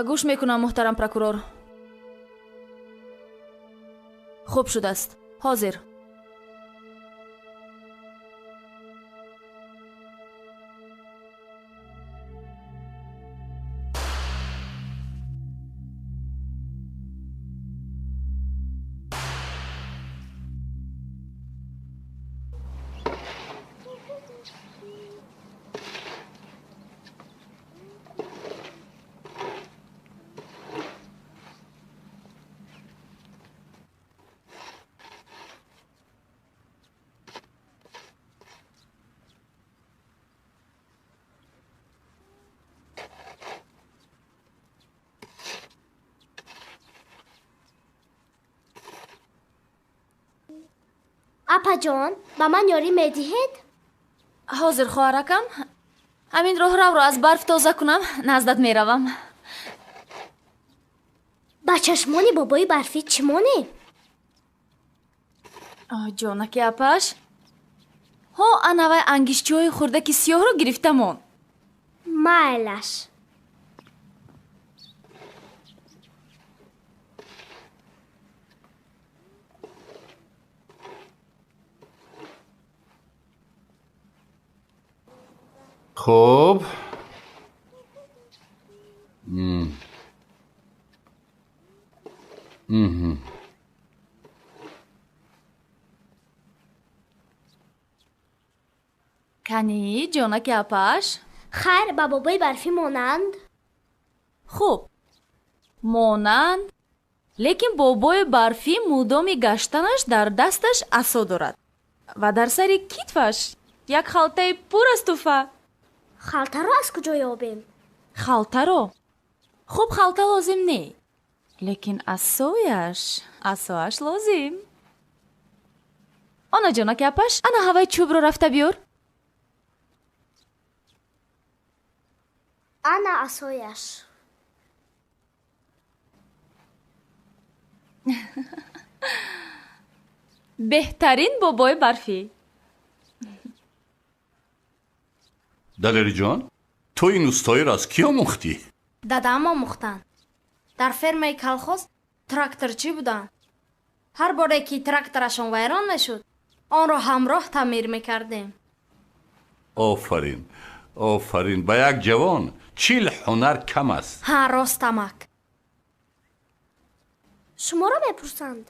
Гӯш мекунам, муҳтарам прокурор. Хуб шудааст. Ҳозир. Апаҷон, ба ман ёрӣ медиҳед? Ҳозир, хоҳаракам, ҳамин роҳравро аз барф тоза кунам, наздат меравам. Ба чашмони бобои барфӣ чӣ монем? Ҷонаки апаш, ҳо, анавай ангишчиҳои хурдаки сиёҳро гирифта мон. Майлаш. Хуб, Кани, ҷонаки апаш? Хайр, ба бобои барфӣ монанд. Хуб, монанд, лекин бобои барфӣ мудоми гаштанаш дар дасташ асо дорад ва дар сари китфаш як халтаи пур аз туҳфа. Халтаро аз куҷо ёбем? Халтаро? Хуб, халта лозим не, лекин асояш, асоаш лозим. Она, ҷонаки апаш, ана ҳаваи чӯбро рафта биёр. Ана асояш. Беҳтарин бобои барфӣ. Далериҷон, ту ин устоиро аз кӣ омӯхтӣ? Дадам омӯхтанд. Дар фермаи колхоз тракторчӣ буданд. Ҳар боре ки тракторашон вайрон мешуд, онро ҳамроҳ таъмир мекардем. Офарин, офарин, ба як ҷавон 40 ҳунар кам аст. Ҳа, рост, амак. Шуморо мепурсанд.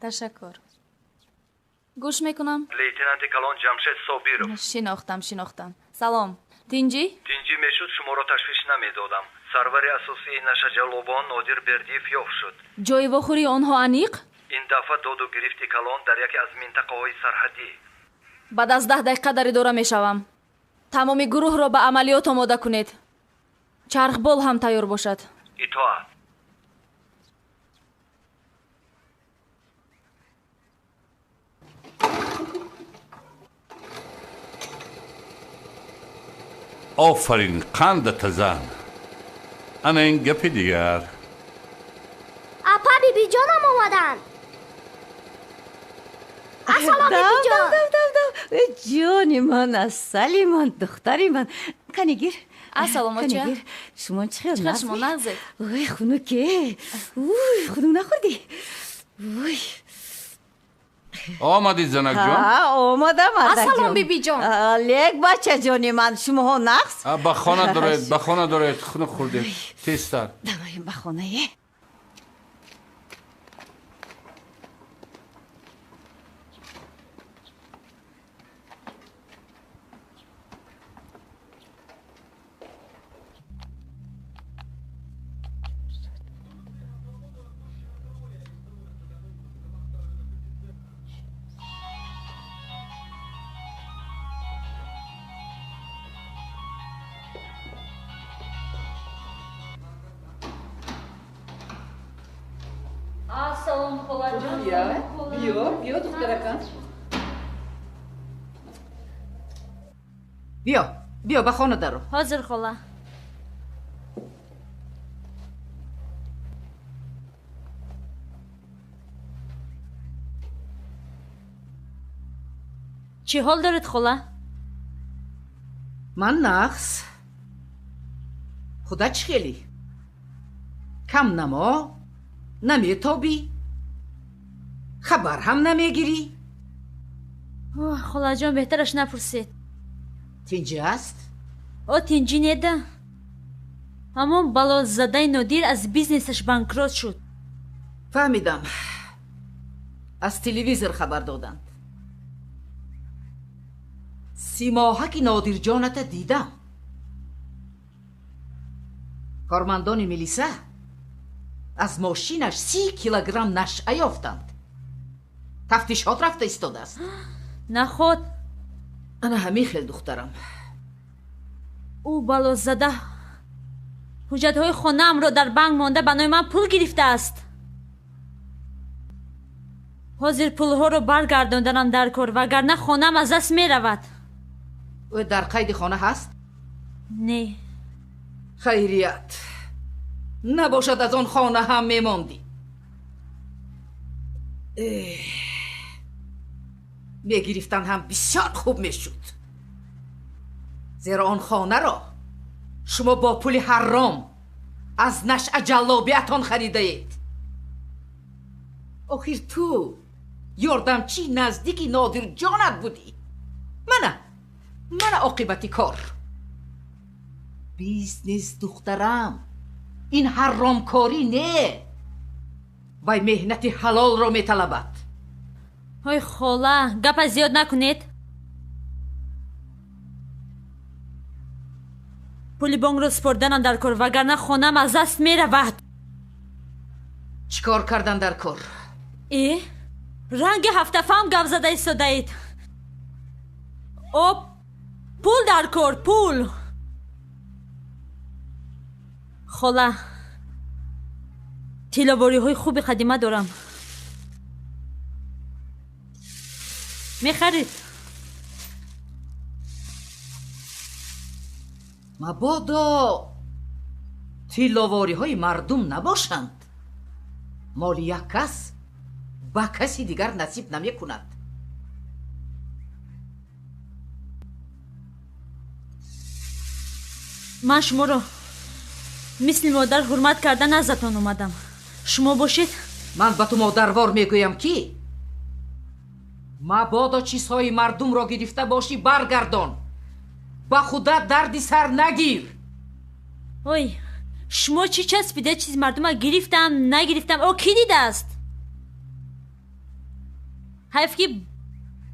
Ташаккур. Гӯш мекунам. Лейтенанти калон Ҷамшед Собиров. Шинохтам, шинохтам. Салом. Тинҷӣ? Тинҷӣ мешуд, шуморо ташвиш намедодам. Сарвари асосии нашаҷаллобон Нодир Бердиев ёфт шуд. Ҷои вохӯрии онҳо аниқ? Ин дафъа доду гирифти калон дар яке аз минтақаҳои сарҳадӣ. Баъд аз 10 дақиқа дар идора мешавам. Тамоми гурӯҳро ба амалиёт омода кунед. Чархбол ҳам тайёр бошад. Итоат. Офарин, қандата зан. Ана ин гапи дигар. Апа, бибиҷонам омаданд. Ассалом, бибиҷон. Ҷони ман, асали ман, духтари ман. Кани гир. Ассалом, оча. Шумо чӣ хел? Чӣ хел шумо нағзед? Ой, хунуке. Уй, хунук нахӯрдӣ? Уй. Омадӣ, занакҷон? Омадам, мардакҷон. Ассалом, бибиҷон. Лек, бачаҷони ман, шумоҳо нағз? Ба хона доред, ба хона доред, хунук хӯрдем. Тезтар. Давай ба хонае. Ассалом, холаҷон. Биё, биё, духтаракам. Биё, биё, ба хона даро. Ҳозир, хола. Чӣ ҳол доред, хола? Ман нағз. Худа чӣ хелӣ? Кам намо, наметобӣ, хабар ҳам намегирӣ. Холаҷон, беҳтараш напурсед. Тинҷӣ аст? О, тинҷӣ неда. Ҳамон балозадаи Нодир аз бизнесаш банкрот шуд. Фаҳмидам. Аз телевизор хабар доданд. Симоҳаки Нодирҷоната дидам. Кормандони милиса аз мошинаш 30 килограмм нашъа ёфтанд. Тафтишот рафта истодааст. Наход. Ана ҳамин хел, духтарам. Ӯ балозада ҳуҷҷатҳои хонаамро дар банк монда ба номи ман пул гирифтааст. Ҳозир пулҳоро баргардонданам дар кор, вагарна хонаам аз даст меравад. Ӯ дар қайди хона ҳаст? Не. Хайрият. Набошад аз он хона ҳам мемондӣ. Мегирифтан ҳам бисёр хуб мешуд. Зеро он хонаро шумо бо пули ҳаром аз нашъа ҷаллобиатон харидаед. Охир ту ёрдамчии наздики Нодирҷонат будӣ. Мана оқибати кор. Бизнес, духтарам, ин ҳаромкорӣ не, вай меҳнати ҳалолро металабад. Ой хола, гапа зиёд накунед. Пули бонкро супорданам дар кор, вагарна хонаам аз даст меравад. Чӣ кор кардан дар кор? Э, ранги ҳафтафаҳм гап зада истодаед. Об, пул дар кор, пул. Хола, тилловориҳои хуби қадима дорам. Мехарид? Мабодо тилловориҳои мардум набошанд. Моли як кас ба каси дигар насиб намекунад. Ман шуморо мисли модар ҳурмат карда наздатон омадам. Шумо бошед? Ман ба ту модарвор мегӯям, ки мабодо чизҳои мардумро гирифта бошӣ, баргардон. Ба худат дарди сар нагир. Ой, шумо чӣ часпида чизи мардума гирифтам, нагирифтам, о кӣ дидааст? Ҳайф ки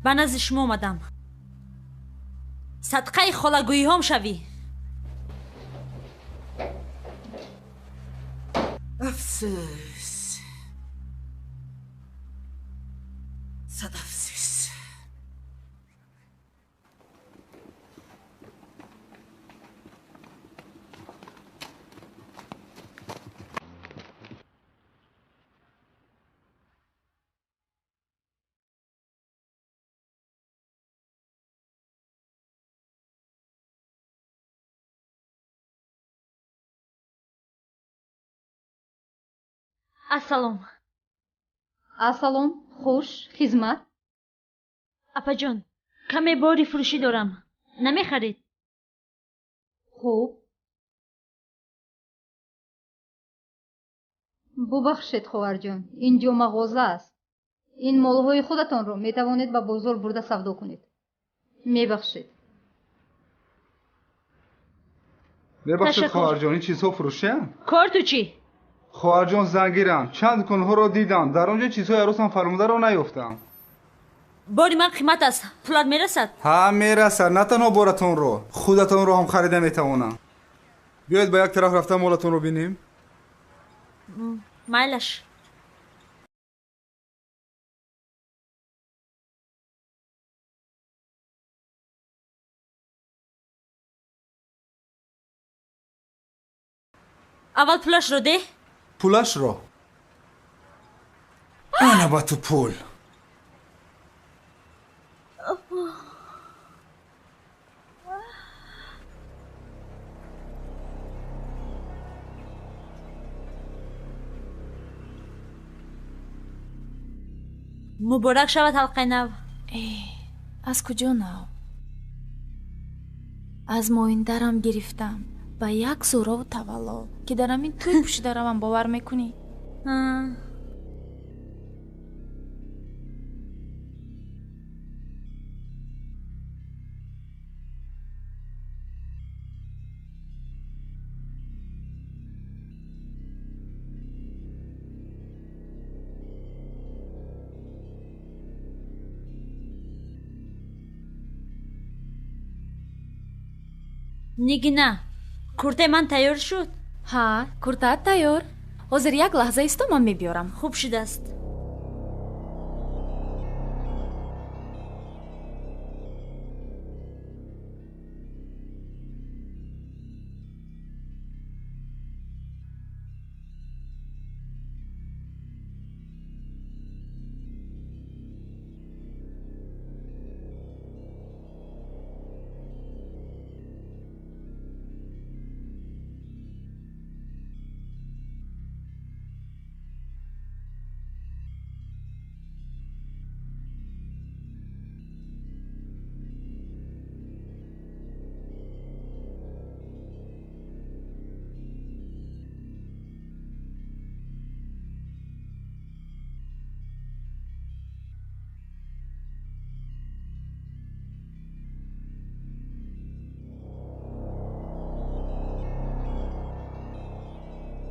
ба назди шумо омадам. Садқаи холагӯиҳом шавӣ. Афсӯс, сад афсӯс. Ассалом. Ассалом, хуш, хизмат. Апаҷон, каме бори фурӯшӣ дорам. Намехарид? Хуб. Бубахшед, хоҳарҷон, ин ҷо мағоза аст. Ин молҳои худатонро метавонед ба бозор бурда савдо кунед. Мебахшед. Мебахшед, хоҳарҷон, ин чизҳо фурӯшианд? Кор ту чӣ? Хоҳарҷон, зангирам. Чанд дуконҳоро дидам. Дар он ҷо чизҳои арӯсам фармударо наёфтам. Бори ман қимат аст. Пулат мерасад? Ҳа, мерасад. На танҳо боратонро, худатонро ҳам харида метавонам. Биёед ба як тараф рафта молатонро бинем. Майлаш. Аввал пулашро деҳ. Пулашро? Ана ба ту пул. Муборак шавад ҳалқаи нав. Э, аз куҷо нав? Аз моиндарам гирифтам. Ба як зӯрову тавалло, ки дар ҳамин тӯй пӯшида равам, бовар мекунӣ? Нигина, куртаи ман тайёр шуд? Ҳа, куртаат тайёр. Ҳозир як лаҳза исто, ман мебиёрам. Хуб шудааст.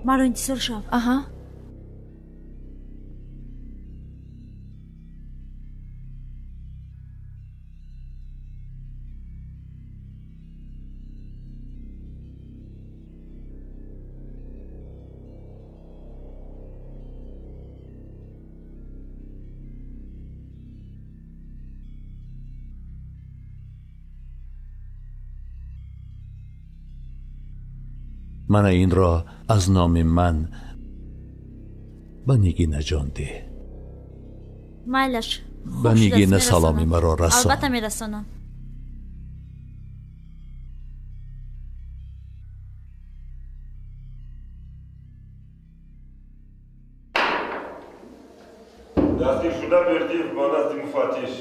Маро интизор шав. Аҳа. Мана инро аз номи ман ба Нигинаҷон деҳ. Майлаш. Ба Нигина саломи маро расон. Албатта мерасонам. Дастгиршуда Бердиев ба назди муфаттиш.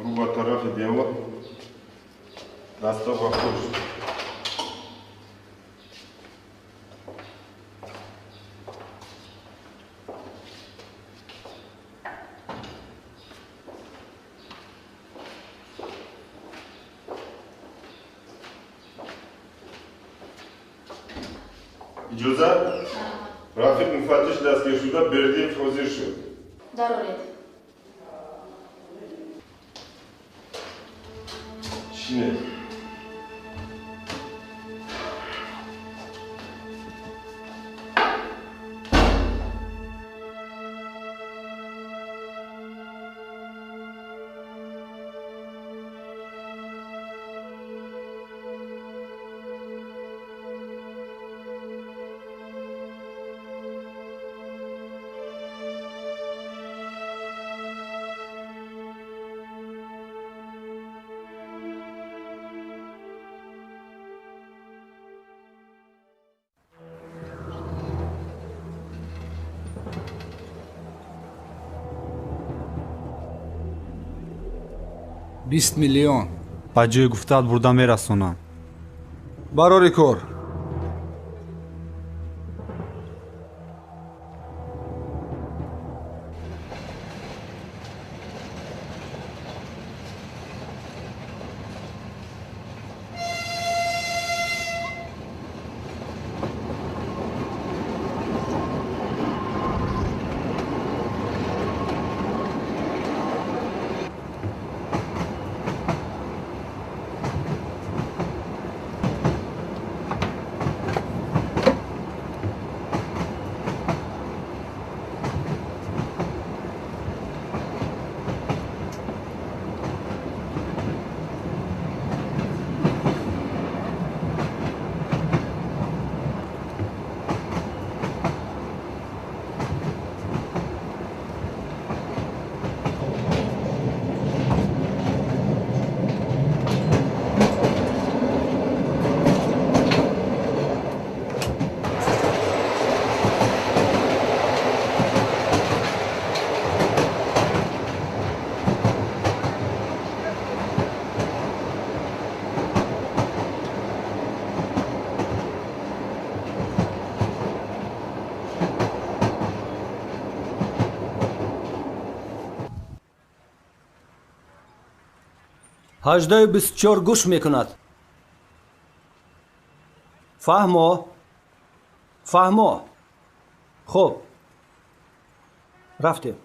Рӯ ба тарафи девор, дасто ба пушт. Иҷозат? Рафиқ муфаттиш, дастгиршуда Бердиев ҳозир шуд. Дароред. Шинед. 20 миллион. Ба ҷои гуфтаат бурда мерасонам. Барори кор. 18:24 гӯш мекунад. Фаҳмо, фаҳмо. Хуб, рафтем.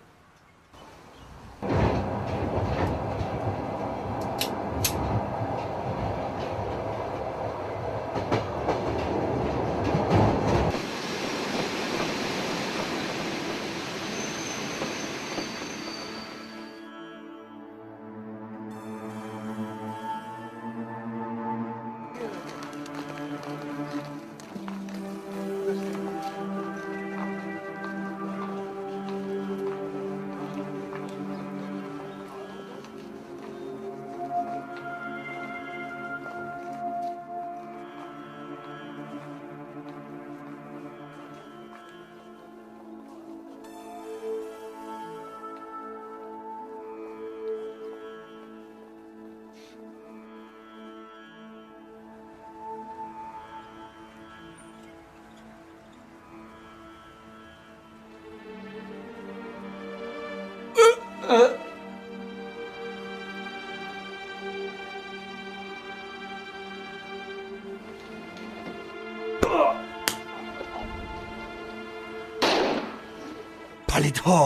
Палидҳо.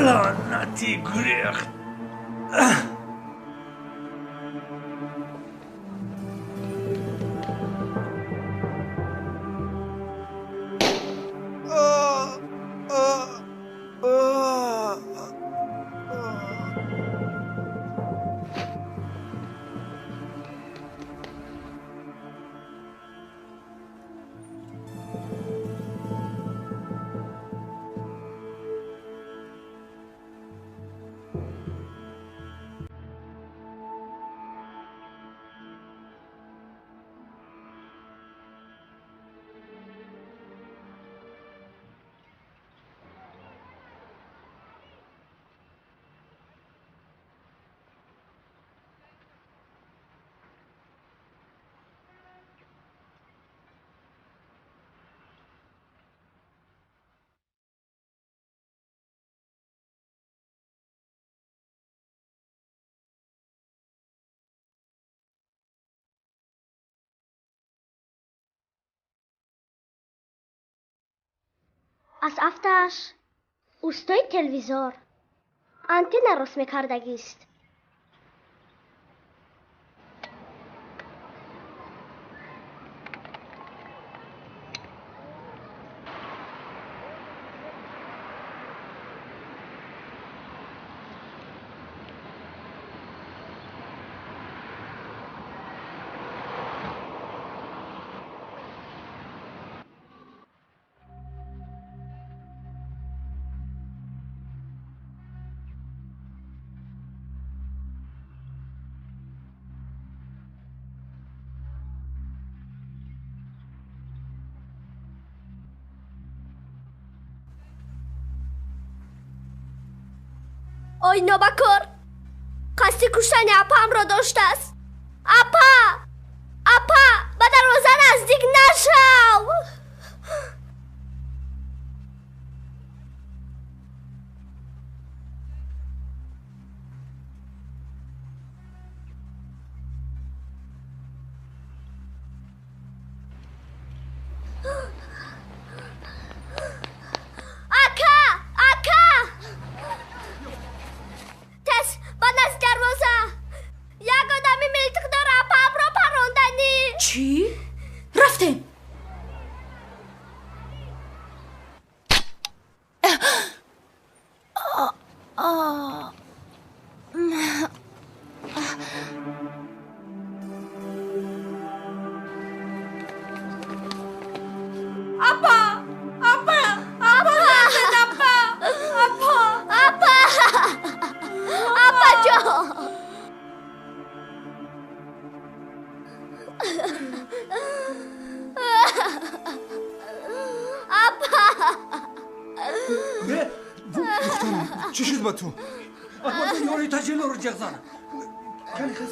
Лаънати гурехт. Аз афтааш устои телевизор антенна рост мекардагист. Ой нобакор, қасди куштани апаамро доштааст. Апа, апа, ба дарвоза наздик нашав. Ака, ака, тез ба назди дарвоза. Як одами милтиқдор апаамро паронданӣ. Чӣ? Рафтем. Апа, апа, апа, апа, апа, апа, апаҷон. Апа. Духтарам, чӣ шуд ба ту? Акбарҷон, ёри таҷиллоро ҷеғ зан. Кани хез.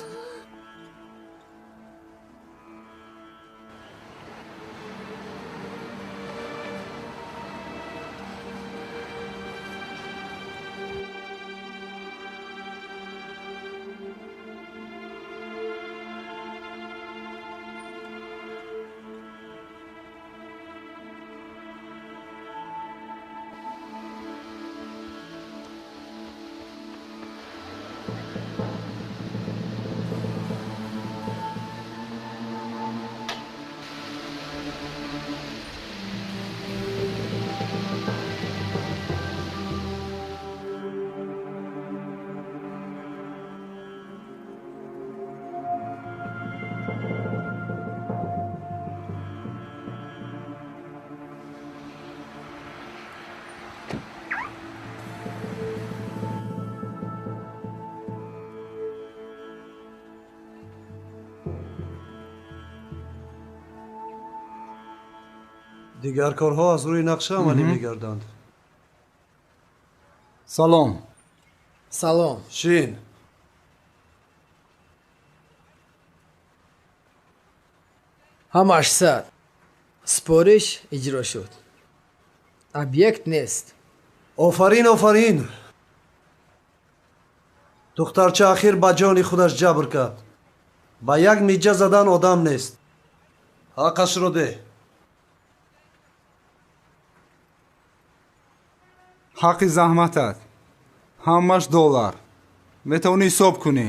Дигар корҳо аз рӯи нақша амалӣ мегарданд. Салом. Салом. Шин. Ҳамаш сад. Супориш иҷро шуд. Объект нест. Офарин, офарин. Духтарча ахир ба ҷони худаш ҷабр кард. Ба як миҷа задан одам нест. Ҳаққашро деҳ. Ҳаққи заҳматат ҳамаш доллар. Метавонӣ ҳисоб кунӣ.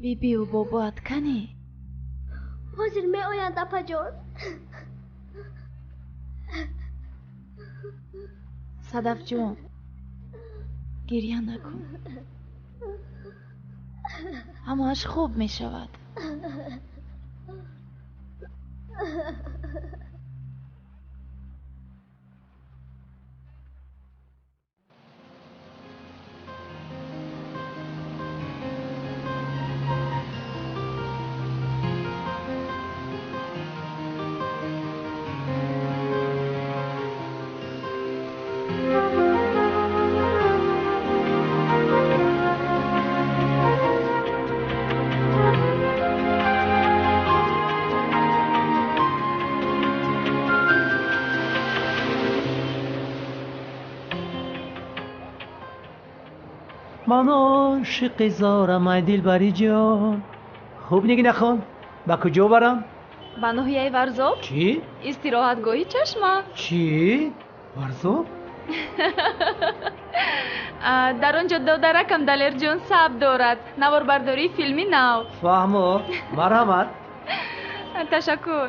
Бибию бобоат канӣ? Ҳозир меоянд, апаҷон. Садафҷон, гирья накун, ҳамааш хуб мешавад. Ман ошиқи зорам, ай дилбари ҷон. Хуб, Нигинахон, ба куҷо барам? Ба ноҳияи Варзоб. Чӣ? Истироҳатгоҳи Чашма. Чӣ? Варзоб? Дар он ҷо додаракам Далерҷон сабт дорад, наворбардории филми нав. Фаҳмо, марҳамат. Ташаккур.